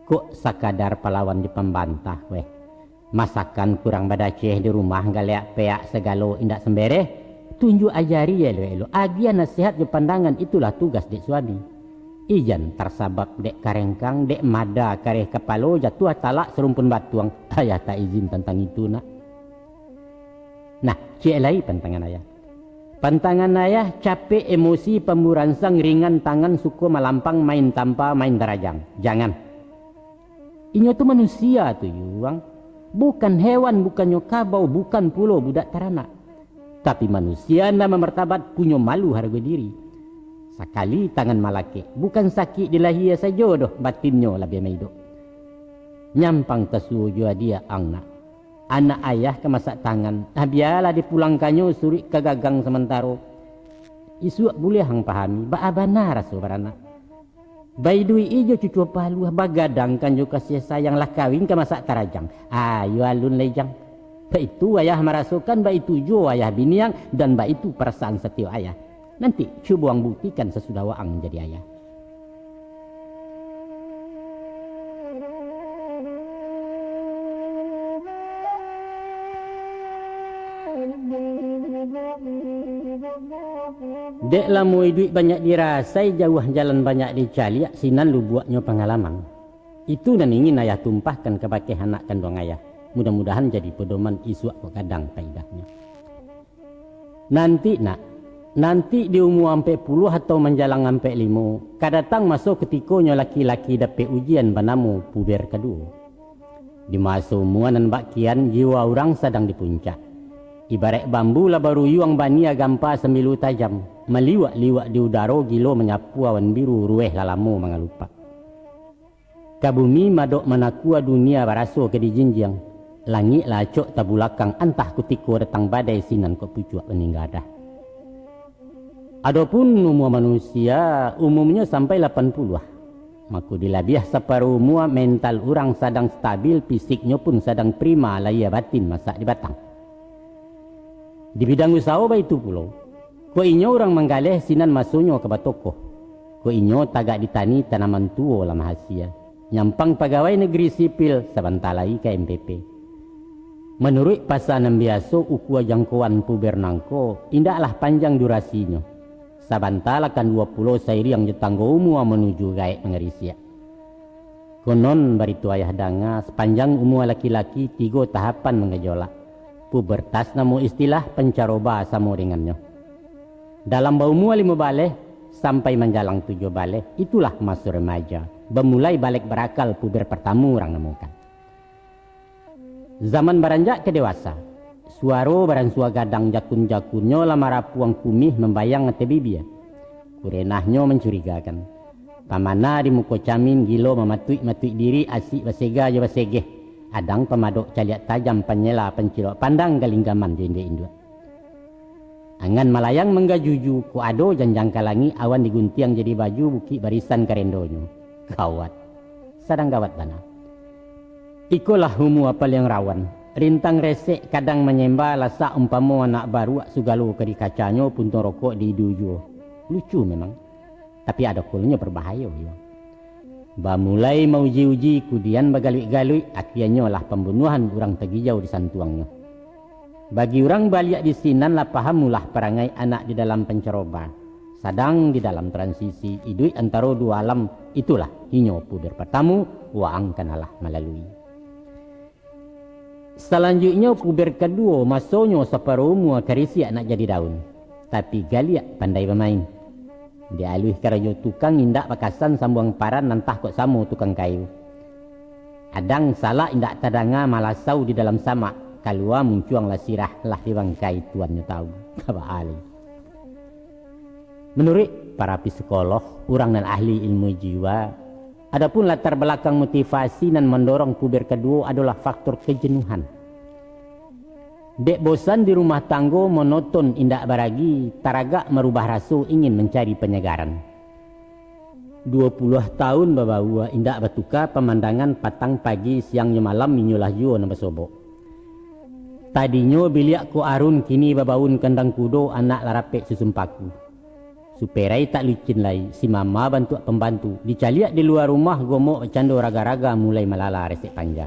Kok sakadar palawan jo pambantah, weh. Masakan kurang badaceh di rumah, galeak peak sagalo indak sambereh. Tunjuak ajari elok-elok, agiah nasihat jo pandangan, itulah tugas dek suami. Ijan tarsabab dek karengkang, dek mada kareh kapalo, jatuah talak sarumpun batuang. Ayah tak izin tantang itu, nak. Nah, ciek lai pantangan ayah. Pantangan ayah, capek emosi, pamburansang, ringan tangan, suko malampang, main tampa, main tarajang. Jangan. Inyo tu manusia tu, Yuang. Bukan hewan, bukannyo kabau, bukan pulo budak taranak. Tapi manusia nan bamartabat, punyo malu, hargo diri. Sakali tangan malakek, bukan sakik di lahia sajo doh, batinnyo labiah maidok. Nyampang tasuo jo adiak ang, nak. Anak ayah ka masak tangan, ah, bialah dipulangkannyo suruik ka gagang samantaro. Isuak buliah ang pahami, baa bana raso baranak. Baiduik jo cucua paluah, bagadangkan jo kasiah sayang, lah kawin ka masak tarajang. Ayo alun lai, Jang. Baitu ayah marasokan, baitu juo ayah biniang, dan baitu parasaan satiok ayah. Nanti cubo ang buktikan sasudah waang jadi ayah. Dek lamo iduik banyak dirasai, jauah jalan banyak dicaliak, sinan lubuaknyo pangalaman. Itu nan ingin ayah tumpahkan kabake anak kanduang ayah. Mudah-mudahan jadi pedoman, isuak kok gadang paidahnyo. Nanti, nak, nanti di umua ampek puluah atau manjalang ampek limo, ka datang maso kutikonyo laki-laki dapek ujian banamo puber kaduo. Di maso umua nan bak kian, jiwa urang sadang di puncak. Ibaraik bambu lah baruyuang, bania gampa sambilu tajam, maliwak-liwak di udaro, gilo manyapu awan biru, rueh lah lamo mangalupak. Ka bumi madok manakua, dunia baraso ka dijinjiang, langik lah acok tabulakang, antah kutiko datang badai, sinan kok pucuak maninggadah. Adopun umua manusia, umurnyo sampai lapan puluah, mako di labiah saparuh umua, mental urang sadang stabil, fisiknyo pun sadang prima, lahia batin masak di batang. Di bidang usaho baitu pulo, kok inyo urang manggaleh, sinan masonyo ka batokoh. Kok inyo tagak di tani, tanaman tuo lah mahasia. Nyampang pagawai negeri sipil, sabanta lai ka M P P. Manuruik pasa nan biaso, ukua jangkoan puber nangko indaklah panjang durasinyo. Sabanta lah kan duo puluah, sairiang jo tanggo umua manuju gaek mangarisiak. Konon barito ayah danga, sapanjang umua laki-laki tigo tahapan manggajolak. Pubertas namo istilah, pancaroba samo dengannyo. Dalam baumua limo baleh sampai manjalang tujuah baleh, itulah maso remaja, bamulai balek barakal, puber partamo urang namokan. Zaman baranjak ka dewasa, suaro baransua gadang jakun-jakunnyo lah marapuang kumih mambayang ateh bibia. Kurenahnyo mancurigakan. Pamana di muko camin gilo mamatuik-matuik diri asik basega jo basegeh. Adang pamadok caliak tajam panyela pancilok pandang galinggaman jo induak-induak. Angan malayang manggajuju, kok ado janjang ka langik awan diguntiang jadi baju bukik barisan karendonyo. Gawat. Sadang gawat bana. Ikolah umua paliang rawan. Rintang resek kadang manyemba lasak umpamo anak baruak sugalo ka dikacanyo puntung rokok di idu juo. Lucu memang. Tapi ado kolonyo barbahayo juo. Bamulai mauji-uji kudian bagaluik-galuik, akianyo lah pambunuahan urang tagijau disantuangnyo. Bagi urang baliak di sinan lah paham ulah parangai anak di dalam pancaroba. Sadang di dalam transisi iduik antaro duo alam, itulah inyo puber partamo, waang kanalah malalui. Salanjuiknyo puber kaduo, masonyo saparo umua karisiak nak jadi daun, tapi galiak pandai bamain. Di aluih karajo tukang indak bakasan sambuang paran nan tah kok samo tukang kayu. Adang salak indak tadanga malasau di dalam samak, kalua muncuang lah sirah lah di bangkai tuannyo tahu. Kaba alih. Manuruik para psikoloh, urang nan ahli ilmu jiwa, adopun latar balakang motivasi nan mandorong puber kaduo adolah faktor kajenuhan. Dek bosan di rumah tanggo monoton indak baragi, taragak marubah raso ingin mancari panyagaran. Duo puluah taun babaua indak batuka pamandangan patang pagi siang jo malam inyolah juo nan basobok. Tadinyo biliak ko arun kini babaun kandang kudo anak lah rapek susun paku. Superai tak licin lai, si mama bantuak pambantu, dicaliak di lua rumah gomok bacando raga-raga mulai malala resek panja.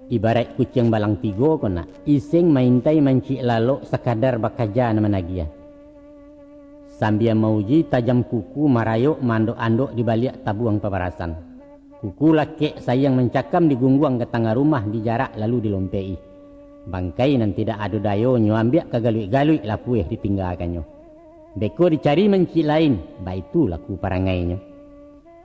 Ibaraik kuciang balang tigo ko nak, iseng maintai mancik lalok sakadar bakaja nan managiah. Sambia mauji tajam kuku marayok maandok-andok di baliak tabuang pabarasan. Kuku lakek sayang mancakam digungguang ka tangah rumah dijarak lalu dilompek-i. Bangkai nan tidak ado dayonyo ambiak ka galuik-galuik lapueh ditinggakannyo. Beko dicari mancik lain, baitu laku parangainyo.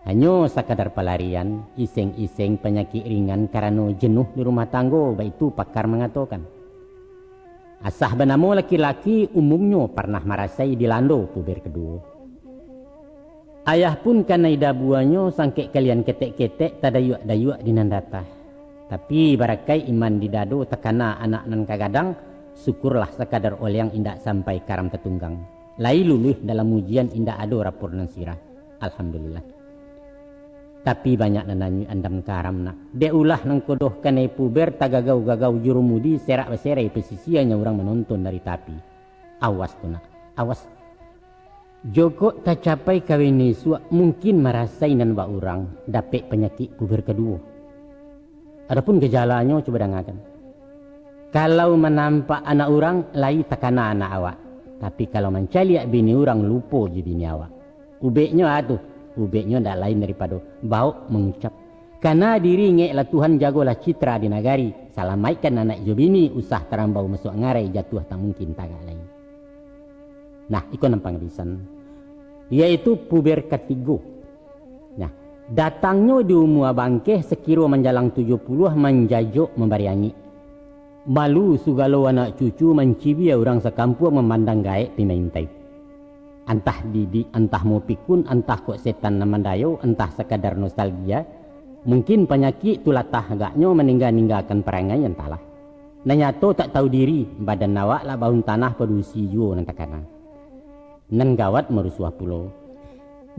Hanyo sakadar palarian, iseng-iseng panyakik ringan karano jenuh di rumah tanggo, baitu pakar mangatokan. Asah banamo laki-laki, umumnyo parnah marasai dilando puber kaduo. Ayah pun kanai dabuanyo sangkek kalian ketek-ketek tadayuak-dayuak di nan datah. Tapi barakaik iman di dado takana anak nan ka gadang, syukurlah sakadar oleang indak sampai karam tatunggang. Lai luluih dalam ujian indak ado rapor nan sirah. Alhamdulillah. Tapi banyak nan nanyuik andam karam nak. Dek ulah nan kodoh kanai puber tagagau-gagau jurumudi serak baserai pasisianyo urang manonton dari tapi. Awas tu nak, awas. Jokok tacapai kawin isuak mungkin marasai nan bak urang dapek panyakik puber kaduo. Adopun gajalanyo cubo dangakan. Kalau manampak anak urang, lai takana anak awak. Tapi kalau mancaliak bini urang, lupo jo bini awak. Ubeknyo a tu, ubeknyo ndak lain daripado baok mangucap, kana diri ngek lah Tuhan jagolah citra di nagari, salamaikkan anak jo bini, usah tarambau masuak ngarai, jatuah tak mungkin tagak lai. Nah, iko nan pangabisan, yaitu puber katigo. Nah, datangnyo di umua bangkeh sakiro manjalang tujuah puluah manjajok mambari angik. Malu sugalo anak cucu mancibia urang sakampuang mamandang gaek pimaintai. Antah didik, antah mupikun, antah kok setan nan mandayo, antah sakadar nostalgia, mungkin panyakik tu latah agaknyo maningga-ninggakan parangai, antahlah. Nan nyato tak tahu diri, badan awak lah baun tanah padusi juo nan takana. Nan gawat marusuah pulo.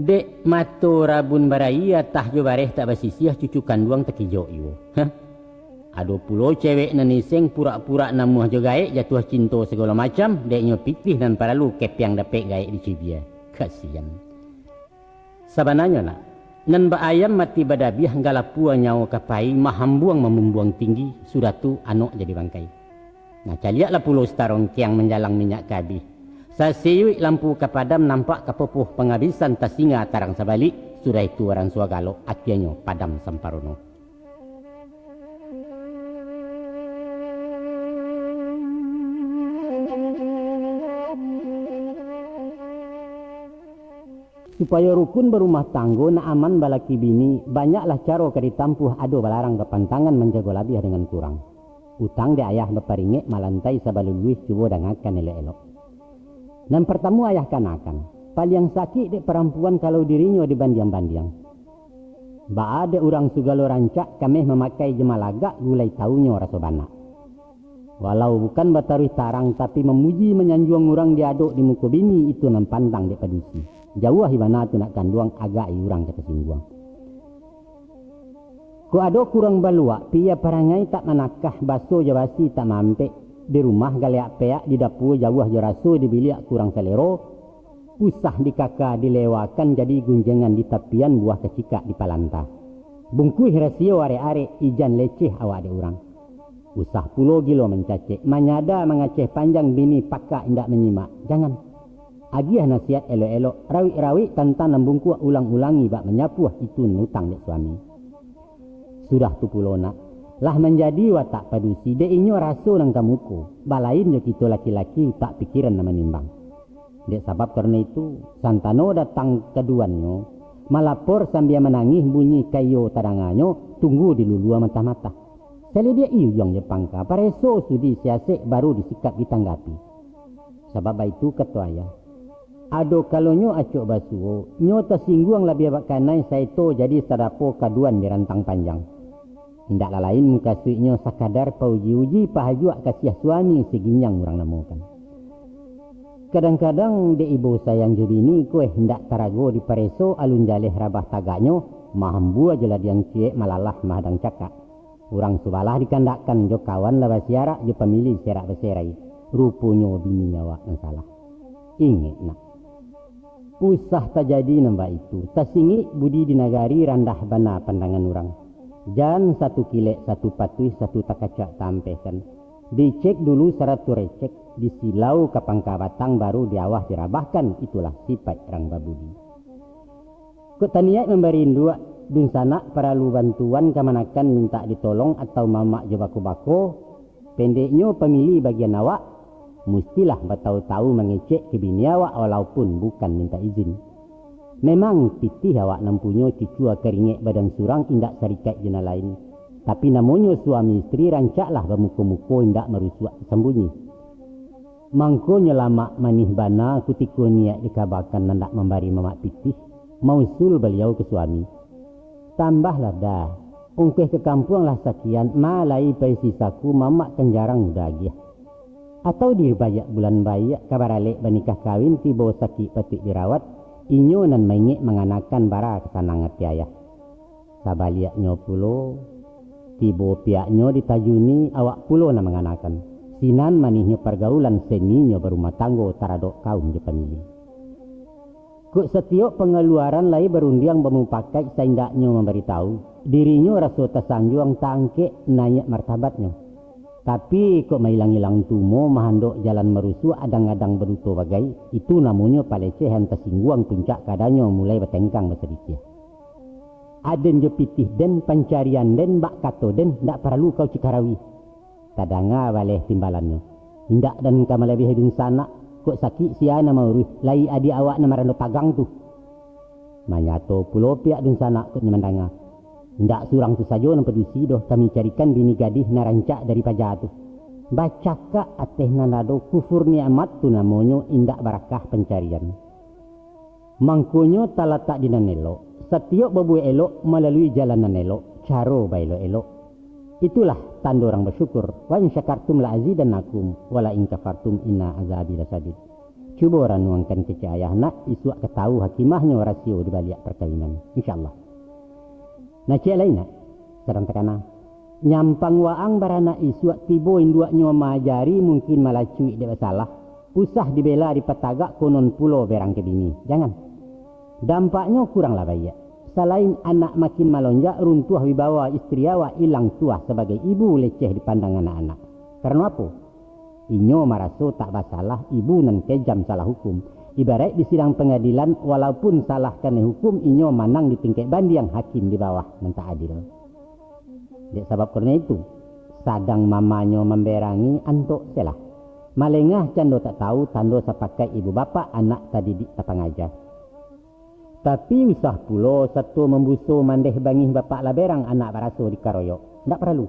Dek mato rabun baraia, atah jo bareh tak basisiah, cucu kanduang takijok juo. Hah? Ado pulo cewek nan iseng purak-purak namuah jo gaek, jatuah cinto sagalo macam, dek nyo pitih nan paralu, kepiang dapek gaek dicibia. Kasian. Sabananyo nak, nan ba-ayam mati badabiah, galapua nyawo ka pai, mahambuang mamumbuang tinggi, sudah tu anok jadi bangkai. Nah, caliaklah pulo satarongkiang manjalang minyak ka abih. Sasiuik lampu ka padam, nampak ka popoh pangabisan, tasinga tarang sabalik, sudah itu urang suagalo, akianyo padam samparono. Supayo rukun barumah tanggo, nak aman balaki bini, banyaklah caro ka ditampuah, ado balarang bapantangan, manjago labiah dengan kurang. Utang dek ayah baparingek, malantai sabaluluih, cubo dangakan elok-elok. Nan partamo ayah kanakan, paliang sakik dek parampuan kalau dirinyo dibandiang-bandiang. Baa dek urang sugalo rancak, kameh mamakai jo malagak, gulai taunyo raso banak. Walau bukan bataruih tarang, tapi mamuji manyanjuang urang di adok di muko bini, itu nan pandang dek padusi. Jauah ibana tu nak kanduang, agak i urang ka tasingguang. Kok ado kurang baluak, piya parangai tak manakah, baso jo basi tak maampek, di rumah galeak peak, di dapua jauah jo raso, di biliak kurang salero, usah dikaka dilewakan, jadi gunjengan di tapian, buah kacikak di palanta. Bungkuih rasio arek-arek, ijan leceh awak dek urang. Usah pulo gilo mancacek, manyada mangaceh panjang, bini pakak indak manyimak. Jangan. Agiah nasihat elok-elok, rawik-rawik tantang nan bungkuak, ulang-ulangi bak manyapuah, itu nan utang dek suami. Sudah tu pulo nak, lah manjadi watak padusi, dek inyo raso nan ka muko, balain jo kito laki-laki, utak pikiran nan manimbang. Dek sabab karano itu, santano datang kaduannyo, malapor sambia manangih, bunyi kaiyo tadanganyo, tunggu dilulua matah-matah. Salidiak i ujuang jo pangka, pareso sudi siasek, baru disikap ditanggapi. Sabab baitu kato ayah, ado kalonyo acok basuo, nyo tasingguang labiah bakanai, saeto jadi sadapo kaduan di rantang panjang. Indak lah lain mukasuiknyo sakadar pauji-uji, pahajuak kasiah suami, siginjang urang namokan. Kadang-kadang dek ibo sayang jo bini, kueh indak tarago dipareso, alun jaleh rabah tagaknyo, mahambua jo ladiang ciek, malalah mahadang cakak. Urang subalah dikandakkan, jo kawan lah basiarak, jo pamilih serak baserai. Ruponyo bini awak nan salah. Ingek nak, usah tajadi nan baitu. Tasingik budi di nagari, randah bana pandangan urang. Jan satu kilek, satu patuih, satu takacak taampehkan. Dicek dulu sarato recek, disilau ka pangka batang, baru diawah dirabahkan, itulah sipaik urang babudi. Kok taniaik mambari induak, dunsanak paralu bantuan, kamanakan mintak ditolong, atau mamak jo bako-bako, pendeknyo pamilih bagian awak, mustilah batau-tau mangecek ka bini awak, walaupun bukan mintak izin. Memang pitih awak nan punyo, cucua karingek badan surang, indak sarikaik jo nan lain. Tapi namonyo suami istri, rancaklah bamuko-muko, indak marusuak sambunyi. Mangkonyo lamak manih bana, kutiko niaik dikabakan, nandak mambari mamak pitih, mausul baliau ka suami. Tambahlah dah, ongkoh ka kampuang lah sakian, ma lai paisi saku, mamak kan jarang uda agiah. Atau di baiak bulan baiak, ka baralek banikah kawin, tibo sakik patuik dirawat, inyo nan maingek manganakan, bara ka sanang ati ayah. Sabaliaknyo pulo, tibo pihaknyo ditajuni, awak pulo nan manganakan. Sinan manihnyo pargaulan, seninyo barumah tanggo, taradok kaum jo pamilih. Kok satiok pangaluaran lai barundiang bamupakaik, saindaknyo mambaritahu, dirinyo raso tasanjuang, taangkek naiak martabatnyo. Tapi, kok mailang-ilang tumo, mahandok jalan marusuak, adang-adang baduto bagai, itu namonyo palecehan, tasingguang puncak kadanyo, mulai batengkang basadikih. Aden jo pitih den, pancarian den, bak kato den, ndak paralu kau cikarawi. Tadanga baleh timbalannyo. Indak den ka malabiahi dunsanak, kok sakik sia nan mauruih, lai adiak awak nan marando tagang tu. Manyato pulo pihak dunsanak kok nyo mandanga. Indak surang tu sajo nan padusi doh, kami carikan bini gadih nan rancak dari paja tu. Bacakak ateh nan ado, kufur nikmat tu namonyo, indak barakah pancarian. Mangkonyo talatak di nan elok. Satiok babuek elok malalui jalan nan elok, caro baelok-elok. Itulah tando urang basyukur. "La in syakartum la azidannakum, wa la in kafartum inna azabi lasadid." Cubo ranuangkan kecek ayah nak, isuak ka tahu hakimahnyo rasio di baliak parkawinan. Insyaallah. Nah, ciek lai nak, sadang takana. Nyampang waang baranak isuak, tibo induaknyo maajari, mungkin malacuik dek basalah. Usah dibela dipatagak, konon pulo berang ka bini. Jangan. Dampaknyo kuranglah baiak. Salain anak makin malonjak, runtuah wibawa istri awak, ilang tuah sabagai ibu, leceh dipandang anak-anak. Karano apo? Inyo maraso tak basalah, ibu nan kejam salah hukum. Ibaraik di sidang pangadilan, walaupun salah kanai hukum, inyo manang di tingkek bandiang, hakim di bawah nan tak adil. Dek sabab karano itu, sadang mamanyo mamberangi, antok selah. Malengah cando tak tahu, tando sapakaik ibu bapak, anak tadidik tapangaja. Tapi usah pulo sato mambuso mandeh bangih bapak lah berang anak baraso dikaroyok. Ndak paralu.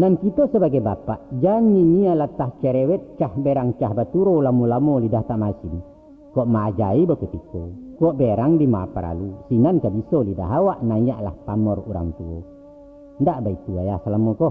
Nan kito sabagai bapak, jan nyinyia latah cerewet cah berang cah baturo lamo-lamo lidah tak masin. Kok maajai bakutiko, kok berang dima paralu, sinan ka biso lidah awak naiaklah pamor urang tuo. Ndak baitu ayah salamo ko.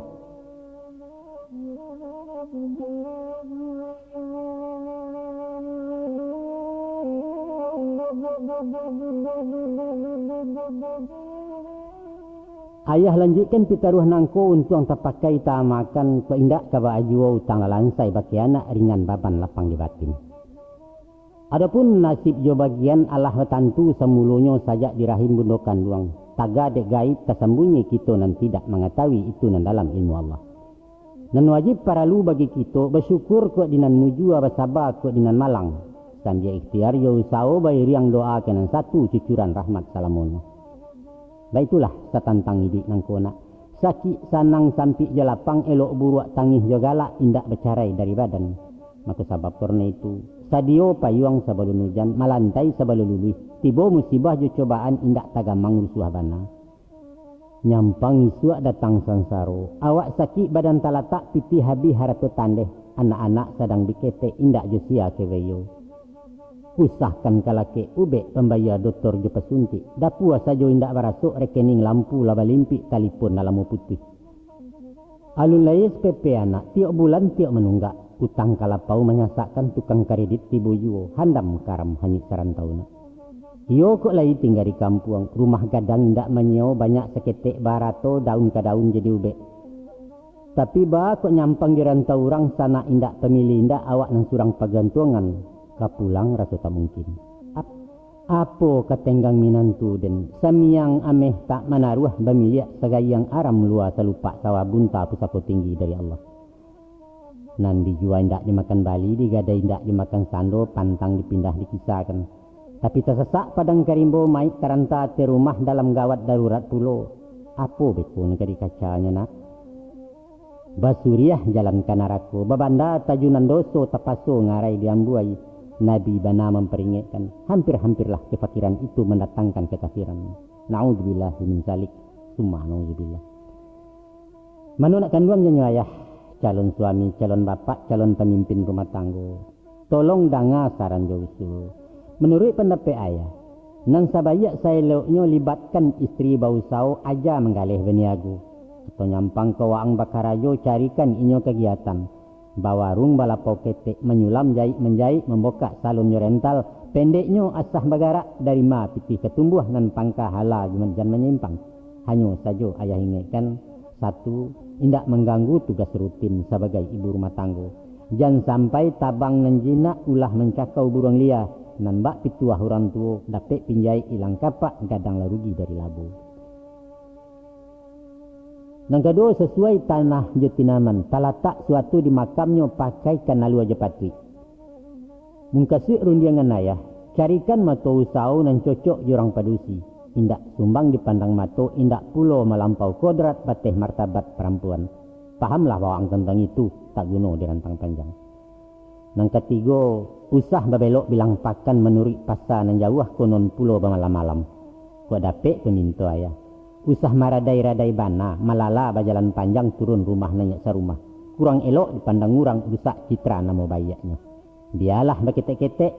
Ayah lanjuikkan pitaruah nangko untuang tapakai taamakan, kok indak ka baa juo utang lalansai bakeh anak ringan baban lapang di batin. Adopun nasib jo bagian alah batantu samulonyo sajak di rahim bundo kanduang, taga dek gaib tasambunyi kito nan tidak mangatahui itu nan dalam ilmu Allah. Nan wajib paralu bagi kito basyukur kok di nan mujua, basaba kok di nan malang, sambia ikhtiar jo usaho bairiang doa ka nan satu cucuran rahmat salamonyo. Baitulah satantang iduik nangko nak. Sakik, sanang, sampik jo lapang, elok buruak, tangih jo galak, indak bacarai dari badan. Mako sabab karano itu, sadio payuang sabalun ujan, malantai sabalun luluih, tibo musibah jo cobaan indak tagamang rusuah bana. Nyampang isuak datang sansaro, awak sakik badan talatak, pitih habih harato tandeh, anak-anak sadang biketek indak jo sia kebeyo. Usahkan kalakek ubek pambayia dotor jo pasuntik, dapua sajo indak barasok, rekening lampu lah balimpik, talipon lah lamo putuih. Alun lai S P P anak, tiok bulan tiok manunggak, utang kalapau manyasakkan, tukang karedit tibo juo, handam karam hanyuik sarantau nak. Iyo kok lai tingga di kampuang, rumah gadang indak manyio, banyak saketek barato, daun ka daun jadi ubek. Tapi baa kok nyampang di rantau urang, sanak indak pamilih indak, awak nan surang pagantuangan, ka pulang raso tak mungkin. Ap-, apo ka tenggang minantu den, samiang ameh tak manaruah, bamiliak sagayang aram lua, salupak sawah bunta, pusako tinggi dari Allah. Nan dijua indak dimakan bali, digadai indak dimakan sando, pantang dipindah dikisakan. Tapi tasasak padang ka rimbo, maik taranta ateh rumah, dalam gawat darurat pulo. Apo beko nan ka dikacanyo nak? Basuriah jalan ka narako, babanda tajunan doso, tapaso ngarai diambuai. Nabi bana mamparingekkan, hampir-hampirlah kafakiran itu mandatangkan kakafiran. Naudzubillahi min zalik, summa naudzubillah. Mano nak kanduang janyo ayah, calon suami, calon bapak, calon pamimpin rumah tanggo. Tolong danga saran jo usul. Manuruik pandapek ayah, nan sabaiak saeloknyo libatkan istri bausaho, aja manggaleh baniago. Atau nyampang ka waang bakarajo, carikan inyo kagiatan. Bawarung, balapau ketek, manyulam, jaik-manjaik, mambokak salon jo rental, pendeknyo asah bagarak, dari ma pitih ka tumbuah, nan pangka hala jan manyimpang. Hanyo sajo ayah ingekkan, satu, indak mangganggu tugas rutin sabagai ibu rumah tanggo. Jan sampai tabang nan jinak, ulah mancakau buruang lia, nan bak pituah urang tuo, dapek pinjaik ilang kapak, gadang lah rugi dari labo. Nan kaduo, sasuai tanah jo tinaman, talatak suatu di makamnyo, pakaikan alua jo patuik. Mukasuik rundiangan ayah, carikan mato usaho nan cocok jo urang padusi, indak sumbang dipandang mato, indak pulo malampau kodrat bateh martabat parampuan. Pahamlah bawang tantang itu, tak guno dirantang panjang. Nan katigo, usah babelok bilang pakan manuruik pasa nan jauah, konon pulo bamalam-malam. Kok dapek paminto ayah, usah maradai-radai bana, malala bajalan panjang, turun rumah naiak sarumah. Kurang elok dipandang urang, rusak citra namo baiaknyo. Bialah baketek-ketek,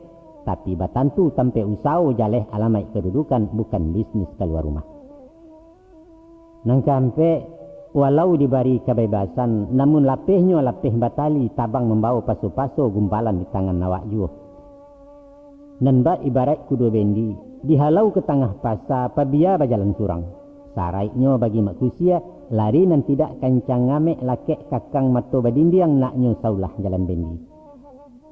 tapi batantu tampek usaho, jaleh alamaik kadudukan, bukan bisnis kalua rumah. Nan kaampek, walau dibari kabebasan, namun lapehnyo lapeh batali, tabang mambawo paso-paso, gumpalan di tangan awak juo. Nan bak ibaraik kudo bendi, dihalau ka tangah pasa, pabia bajalan surang. Saraiknyo bagi mak kusia, lari nan tidak kancang, ngamek lakek kakang, mato badindiang, naknyo saulah jalan bendi.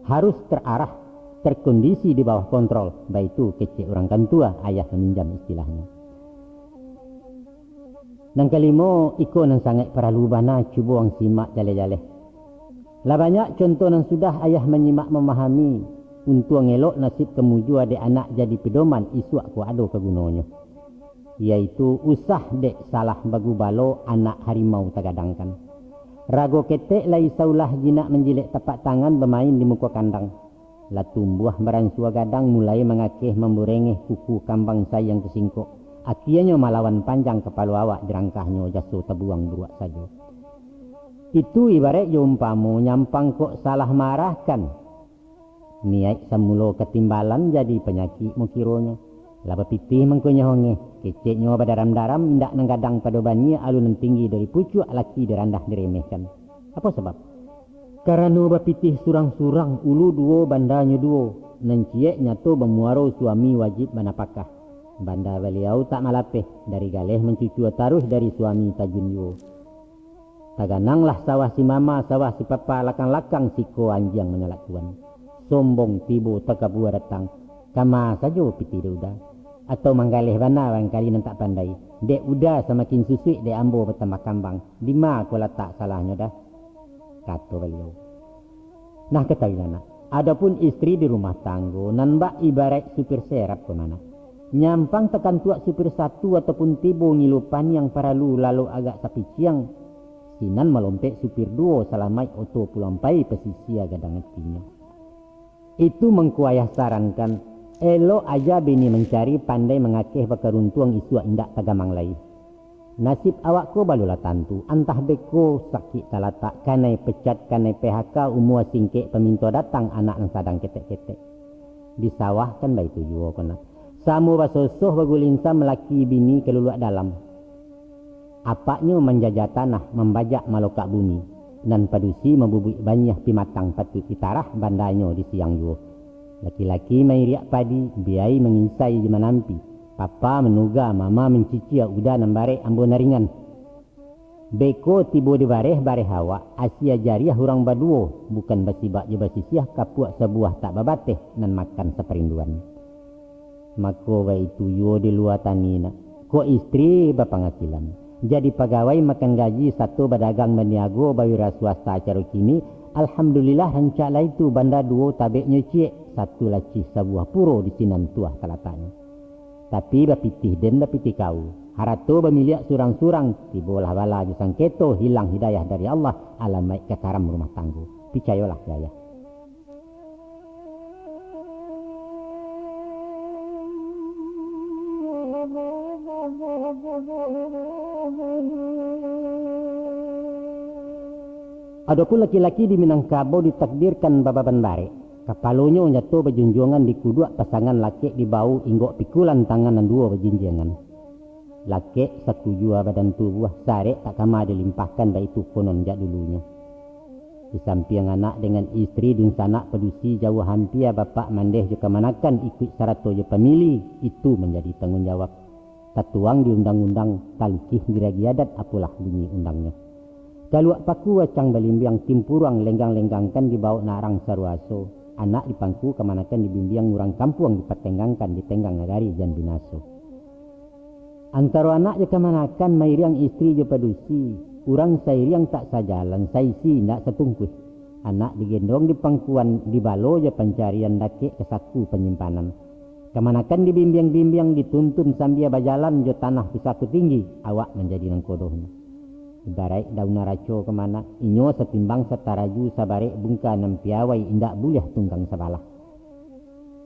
Harus terarah, terkondisi di bawah kontrol, baitu kecek urang kantua, ayah maminjam istilahnyo. Nan kalimo, iko nan sangaik paralu bana, cubo ang simak jaleh-jaleh. Lah banyak contoh nan sudah ayah manyimak mamahami, untuang elok nasib ka mujua, dek anak jadi pedoman, isuak ko ado kagunonyo. Yaitu usah dek salah bagubalo, anak harimau tagadangkan. Rago ketek lai saulah, jinak manjilek tapak tangan, bamain di muko kandang. Lah tumbuah baransua gadang, mulai mangakeh mamburengeh kuku kambang sayang tasingkok. Akienyo malawan panjang kapalo awak, dirangkahnyo jaso tabuang buruak sajo. Itu ibaraik jo umpamo nyampang kok salah maarahkan. Niaik samulo katimbalan jadi panyakik mo kironyo. Lah bapitih mangko nyo hongeh, keceknyo badaram-daram, indak nan gadang pado baniah, alun nan tinggi dari pucuak, laki dirandah diremehkan. Apo sabab? Karano bapitih surang-surang, ulu duo, bandanyo duo, nan ciek nyato bamuaro suami wajib banapakah. Banda baliau tak malapeh, dari galeh mancucua taruih dari suami tajun juo. Tagananglah sawah si mama, sawah si papa, lakang-lakang siko anjiang manyalak tuan. Sombong tibo takabua datang, kama sajo pitih dek uda. Atau manggaleh bana barangkali nan tak pandai. Dek uda samakin susuik, dek ambo batambah kambang. Dima ko latak salahnyo dah? Kato baliau. Nah, katahuilah nak, adopun istri di rumah tanggo, nan bak ibaraik supir serap ko ma nak. Nyampang takantuak supir satu ataupun tibo ngilu paniang, paralu lalok agak sapiciang, sinan malompek supir duo, salamaik oto pulang pai, pasisia gadang atinyo. Itu mangko ayah sarankan, elok aja bini mancari, pandai mangakeh bakaruntuang, isuak indak tagamang lai. Nasib awak ko balulah tantu, antah beko sakik talatak, kanai pecat, kanai P H K, umua singkek paminto datang, anak nan sadang ketek-ketek. Di sawah kan baitu juo ko nak. Samo basosoh bagulinsa, malaki bini kaluluak dalam. Apaknyo manjajah tanah, mambajak malokak bumi, nan padusi mambubuik baniah, pimatang patuik ditarah, bandanyo di siang juo. Laki-laki mairiak padi, biai manginsai jo manampi, papa manuga, mama mancicia, uda nan barek, ambo nan ringan. Beko tibo di bareh, bareh awak, asia jariah urang baduo, bukan basibak jo basisiah, kapuak sabuah tak babateh, nan makan saparinduan. Mako baitu juo di lua tani nak, kok istri bapangasilan, jadi pagawai makan gaji, sato badagang baniago, bawira swasta caro kini, alhamdulillah rancak lah itu, banda duo tabeknyo ciek, satu lacih sabuah puro di sinan tuah talataknyo. Tapi bapitih den bapitih kau, harato bamiliak surang-surang, tibolah bala jo sangketo, hilang hidayah dari Allah, alamaik ka karam rumah tanggo. Picayolah, Yayah. Adopun laki-laki di Minangkabau ditakdirkan bababan barek, kapalonyo nyato bajunjuangan, di kuduak pasangan lakek dibao, inggok pikulan tangan nan duo bajinjiangan. Lakek sakujua badan tubuah, sarek tak kama dilimpahkan, baitu konon jak dulunyo. Di sampiang anak dengan istri, dunsanak padusi jauah ampia, bapak mandeh jo kamanakan, ikuik sarato jo pamili, itu manjadi tangguang jawab. Tatuang di undang-undang, talukih di ragi adat, apolah bunyi undangnyo. Kaluak paku acang balimbiang, timpuruang lenggang-lenggangkan, dibawok nak arang saruaso, anak dipangku kamanakan, dibimbiang urang kampuang, dipatenggangkan di tenggang nagari jan binaso. Antaro anak jo kamanakan, mairiang istri jo padusi, urang sairiang tak sajalan, saisi indak satungkuih. Anak digendong di pangkuan, dibalo jo pancarian, dakek ka saku panyimpanan. Kamanakan dibimbiang-bimbiang, dituntun sambia bajalan, jo tanah pusako tinggi, awak manjadi nangkodohnyo. Ibaraik daun araco kamanak, inyo satimbang sataraju, sabarek bungka nan piawai, indak buliah tunggang sabalah.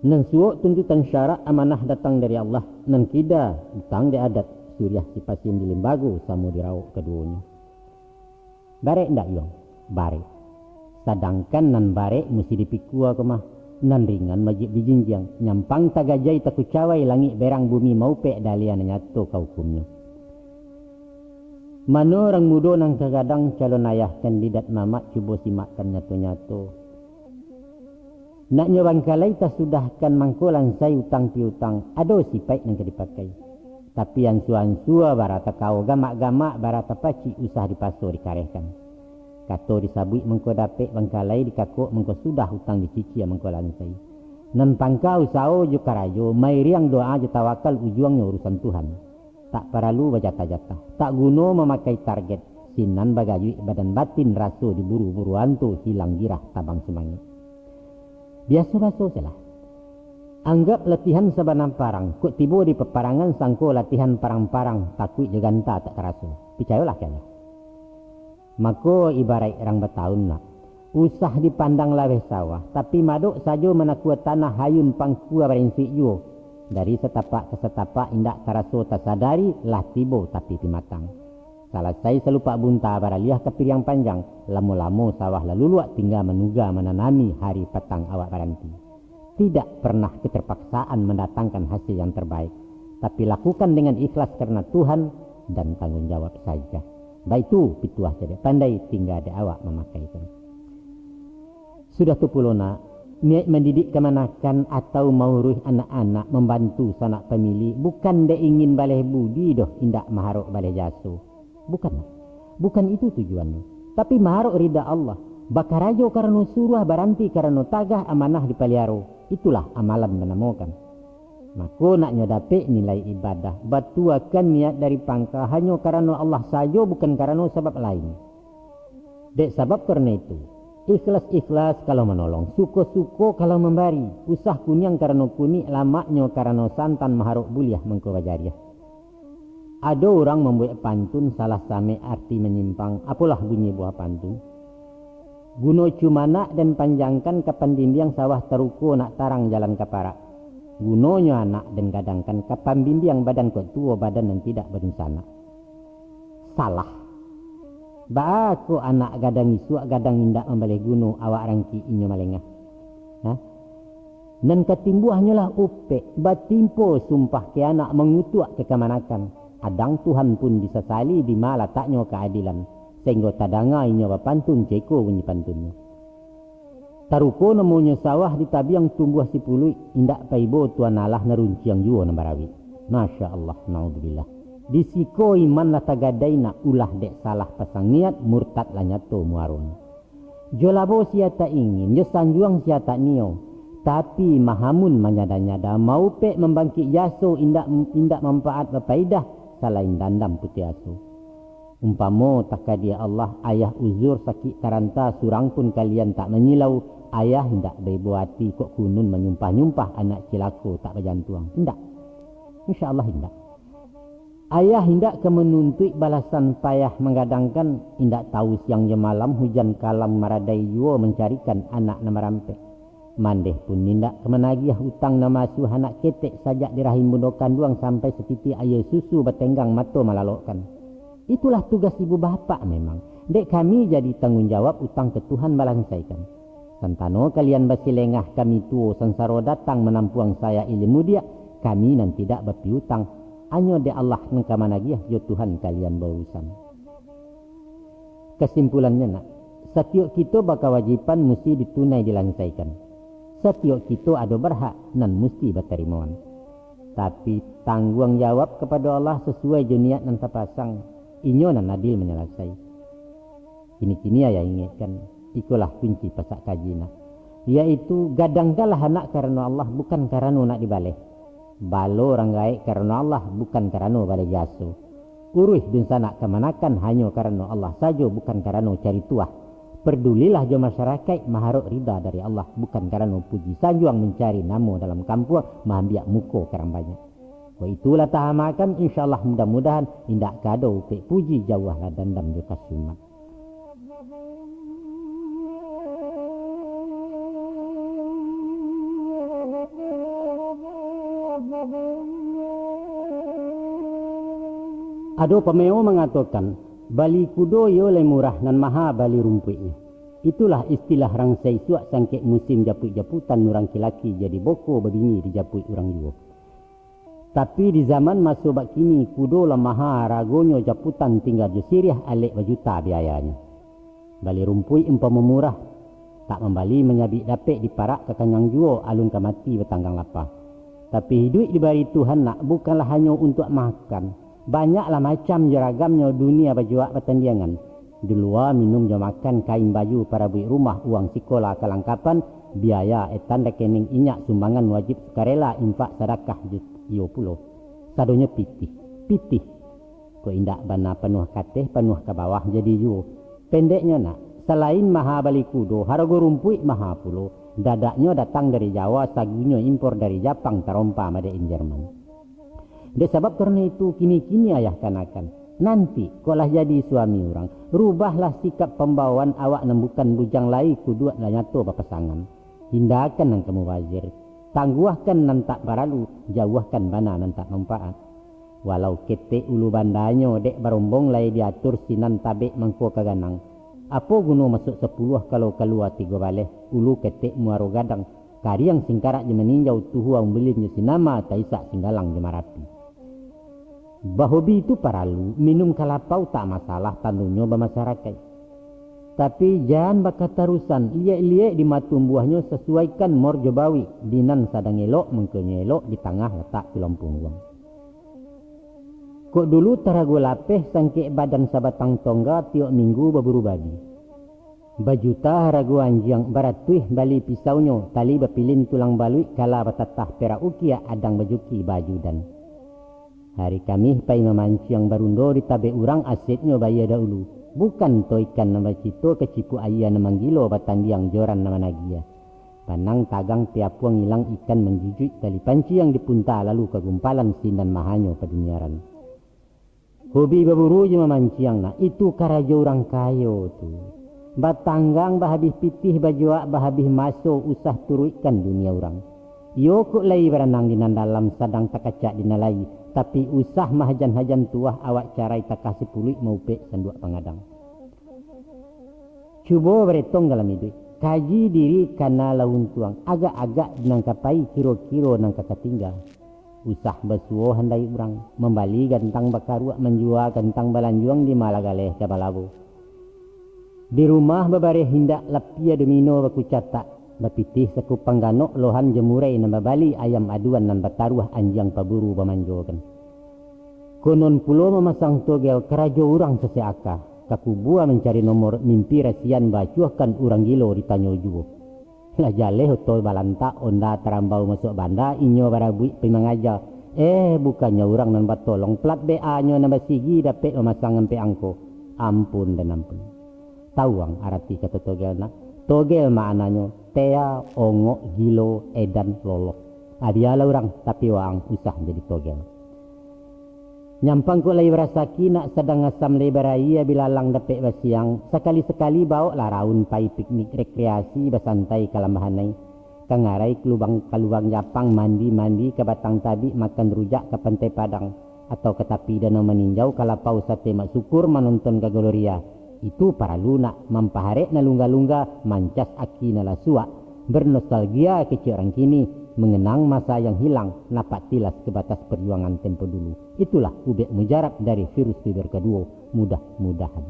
Nan suok tuntutan syarak, amanah datang dari Allah, nan kida utang di adat, suriah sipasin di limbago, samo dirawok kaduonyo. Barek ndak, Yuang? Barek. Sadangkan nan barek musti dipikua ko mah, nan ringan wajib dijinjiang, nyampang tagajai takucawai, langik berang bumi maupek, daliah nan nyato ka ukumnyo. Mano urang mudo nan ka gadang, calon ayah kandidat mamak, cubo simakkan nyato-nyato. Naknyo bangkalai tasudahkan, mangko lansai utang piutang, ado sipaik nan ka dipakai. Tapi ansua-ansua bara takao, gamak-gamak bara tapacik, usah dipaso dikarehkan. Kato disabuik mangko dapek bangkalai, dikakok mangko sudah, utang dicicia mangko lansai. Nan pangka usaho jo karajo, mairiang doa jo tawakal, ujuangnyo urusan Tuhan. Tak paralu bajatah-jatah, tak guno mamakai target, sinan bagayuik badan batin, raso diburu-buru anto, hilang girah tabang sumangik. Biaso baso se lah. Anggap latihan sabana parang, kok tibo di paparangan, sangko latihan parang-parang, takuik jo ganta tak karaso. Picayolah kalian. Mako ibaraik rang bataun nak. Usah dipandang laweh sawah, tapi madok sajo manakua tanah hayun pangkua barensik juo. Dari satapak ka satapak indak taraso tasadari, lah tibo tapi pimatang. Salasai salupak bunta baraliah ka piriang panjang, lamo-lamo sawah lah luluak tingga manuga mananami hari patang awak baranti. Tidak pernah keterpaksaan mandatangkan hasil yang terbaik, tapi lakukan dengan ikhlas karena Tuhan dan tanggung jawab saja. Baitu pituah cadiak pandai, tingga dek awak mamakaikan. Sudah tu pulo nak, niaik mandidik kamanakan atau mauruih anak-anak, mambantu sanak pamili, bukan dek ingin baleh budi doh, indak maharok baleh jaso. Bukan, nak. Bukan itu tujuannyo. Tapi maharok rida Allah. Bakarajo karano suruah, baranti karano tagah, amanah dipaliaro. Itulah amalan manamokan. Mako, naknyo dapek nilai ibadah, batuakan niat dari pangka hanyo karano Allah sajo, bukan karano sabab lain. Dek sabab karano itu, ikhlas-ikhlas kalau manolong, suko-suko kalau mambari, usah kuniang karano kunik, lamaknyo karano santan, maharok buliah mangko bajariah. Ado urang mambuek pantun salah samek arti manyimpang, apolah bunyi buah pantun? Guno cumanak den panjangkan, ka pandindiang sawah taruko, nak tarang jalan ka parak. Gunonyo anak den gadangkan, ka pambimbiang badan kok tuo, badan nan tidak badunsanak. Salah. Baa kok anak gadang isuak, gadang indak mambaleh guno, awak rangkik inyo malengah. Ha? Nan katimbuahnyo lah upek, batimpo sumpah ke anak, mangutuak ke kamanakan. Adang Tuhan pun disasali, dima lataknyo kaadilan, sainggo tadanga inyo bapantun, ceko bunyi pantunnyo. Taruko namonyo sawah, di tabiang tumbuah sipuluik, indak paibo tuan alah, nan runciang juo nan barawik. Masya Allah, naudzubillah. Di siko iman lah tagadai nak, ulah dek salah pasang niat, murtad lah nyato muaronyo. Jo labo sia tak ingin, jo sanjuang sia tak nio. Tapi mahamun manyada-nyada, maupek mambangkik jaso, indak, indak manfaat bapaidah, salain dandam putiah aso. Umpamo takadia Allah, ayah uzur sakik taranta, surang pun kalian tak manyilau, ayah indak baibo ati, kok kunun manyumpah-nyumpah, anak cilako tak bajantuang. Indak. Insya Allah indak. Ayah indak ka manuntuik balasan payah manggadangkan, indak tahu siang jo malam, hujan kalam maradai juo, mancarikan anak nan marampek. Mandeh pun indak ka managiah utang nan maasuah anak ketek sajak di rahim bundo kanduang sampai satitiak aia susu batenggang mato malalokkan. Itulah tugas ibu bapak memang. Dek kami jadi tanggung jawab, utang ke Tuhan balansaikan. Santano kalian basilengah, kami tuo sansaro datang manampuang saya ilmu diak, kami nan tidak bapiutang. Hanyo dek Allah nan ka managiah, jo Tuhan kalian baurusan. Kasimpulannyo nak, satiok kito bakawajiban musti ditunai dilansaikan. Satiok kito ado barhak nan musti batarimoan. Tapi, tangguang jawab kapado Allah sasuai jo niat nan tapasang, Inyo nan adil manyalasai. Kini-kini ayah ingekkan, ikolah kunci pasak kaji nak, yaitu gadangkanlah anak karano Allah, bukan karano nak dibaleh. Balo urang gaek karano Allah, bukan karano baleh jaso. Uruih dunsanak kamanakan hanyo karano Allah sajo, bukan karano cari tuah. Perdulilah jo masyarakaik, maharok rida dari Allah, bukan karano puji sanjuang, mancari namo dalam kampuang, maambiak muko karang banyak. Kok itulah tahamakan, insya Allah, mudah-mudahan indak ka ado upek puji, jauahlah dandam jo kasumat. Ado pameo mangatokan, bali kudo iyo lai murah, nan maha bali rumpuiknyo. Itulah istilah rang saisuak sangkek musim japuik-japutan, urang kilaki jadi boko babini dijapuik urang juo. Tapi di zaman maso bak kini, kudo lah maha aragonyo, japutan tingga jo siriah, alek bajuta biayanyo. Bali rumpuik umpamo murah, tak mambali manyabik dapek, diparak ka kanyang juo, alun ka mati batanggang lapa. Tapi iduik dibari Tuhan nak, bukanlah hanyo untuak makan. Banyaklah macam jo ragamnyo dunia bajuak batandiangan. Di lua minum jo makan, kain baju, parabuik rumah, uang sikola kalangkapan, biaya etan rekening inyak, sumbangan wajib sukarela, infak sadakah ju-, iyo pulo. Sadonyo pitih, pitih. Kok indak bana panuah kateh, panuah ka bawah jadi juo. Pendeknyo nak, salain maha bali kudo, harago rumpuik maha pulo. Dadaknyo datang dari Jawa, sagunyo impor dari Japang, tarompa made in Jerman. Dek sabab karano itu, kini-kini ayah kanakan, nanti kok lah jadi suami urang, Rubahlah sikap pambawaan awak nan bukan bujang lai, kuduak lah nyato bapasangan. Hindakan nan ka mubazir. Tangguahkan nan tak paralu, jauahkan bana nan tak manfaat. Walau ketek ulu bandanyo, dek barombong lai diatur sinan tabek mangko ka ganang. Apo guno masuak sapuluah kalau kalua tigo baleh, ulu ketek muaro gadang, kariang singkarak jo maninjau, tuhuang bulin jo sinama, taisak singgalang jo marapi. Bahobi tu paralu, minum ka lapau tak masalah, tandonyo bamasyarakaik. Tapi jan bakatarusan, liek-liek di matumbuahnyo, sasuaikan mor jo bawik, di nan sadang elok mangkonyo elok, di tangah latak tulang pungguang. Kok dulu tarago lapeh, sangkek badan sabatang tongga, tiok minggu baburu babi. Bajuta harago anjiang, baratuih bali pisaunyo, tali bapilin tulang baluik, kala batatah perak ukiak, adang bajuki baju dan. Hari Kamih pai mamanciang, barundo di tabek urang, asetnyo bayia dahulu. Bukan to ikan nan bacito, kacipuak aia nan manggilo, batandiang joran nan managiah. Banang tagang tiapuang ilang, ikan manjujuik tali panciang, dipunta lalu ka gumpalan, sinan mahanyo paduniaran. Hobi baburu jo mamanciang, nah, itu karajo urang kayo tu. Batanggang bahabih pitih, bajuak bahabih maso, usah turuikkan dunia urang. Iyo kok lai baranang di nan dalam, sadang takacak di nan lai, tapi usah mahajan-hajan tuah, awak carai takah sipuluik, maupek sanduak pangadang. Cubo baretong dalam iduik, kaji diri kana lah untuang, agak-agak nan ka pai, kiro-kiro nan ka katingga. Usah basuo handai urang, mambali gantang bakaruak, manjua gantang balanjuang, di ma lah galeh ka balabo. Di rumah babareh indak, lapia domino bakucatak, bapitih sakupang ganok, lohan jo murai nan babali, ayam aduan nan bataruah, anjiang paburu bamanjokan. Konon pulo mamasang togel, karajo urang sasek aka, ka kubua mancari nomor, mimpi rasian baacuahkan, urang gilo ditanyo juo. Lah jaleh oto balantak, onda tarambau masuak banda, inyo barabuik pai mangaja. Eh, bukannyo urang nan batolong, plat B A-nyo nan basigi, dapek mamasang ampek angko. Ampun dan ampun. Tawuang arati kato togel nak? Togel maknanyo tea, ongok, gilo, edan, loloh. Abialah urang, tapi waang usah jadi togel. Nyampang kok lai barasaki, nak sadang asam lai barayia, bilalang dapek basiang, sakali-sakali baoklah raun, pai piknik rekreasi, basantai ka lambahanai, ka ngarai ka lubang, ka lubang japang, mandi-mandi ka batang tabik, makan rujak ka Pantai Padang, atau ka tapi danau maninjau, ka lapau sate mak sukur, manonton ka Gloria. Itu paralu nak mampaharek nan lungga-lungga, mancas aki nan lah suak, bernostalgia kecek urang kini, mengenang masa yang hilang, napak tilas ke batas perjuangan tempo dulu. Itulah ubek mujarab dari virus fiber kaduo, mudah-mudahan.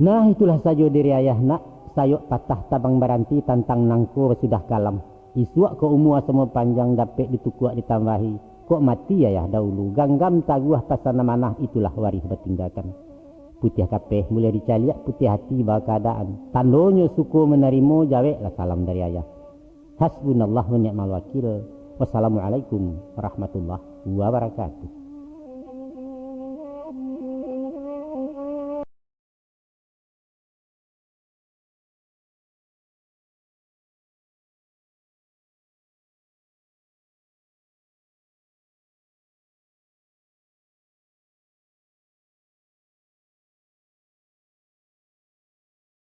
Nah, itulah sajo dari ayah nak, sayok patah tabang baranti, tantang nangko basudah kalam. Isuak kok umua samo panjang, dapek ditukuak ditambahi, kok mati ayah dahulu, ganggam taguah pasan amanah, itulah warih batinggakan. Putiah kapeh buliah dicaliak, putiah ati bakeadaan. Tandonyo suko manarimo, jaweklah salam dari ayah. Hasbunallah wa ni'mal wakil. Wassalamualaikum warahmatullahi wabarakatuh.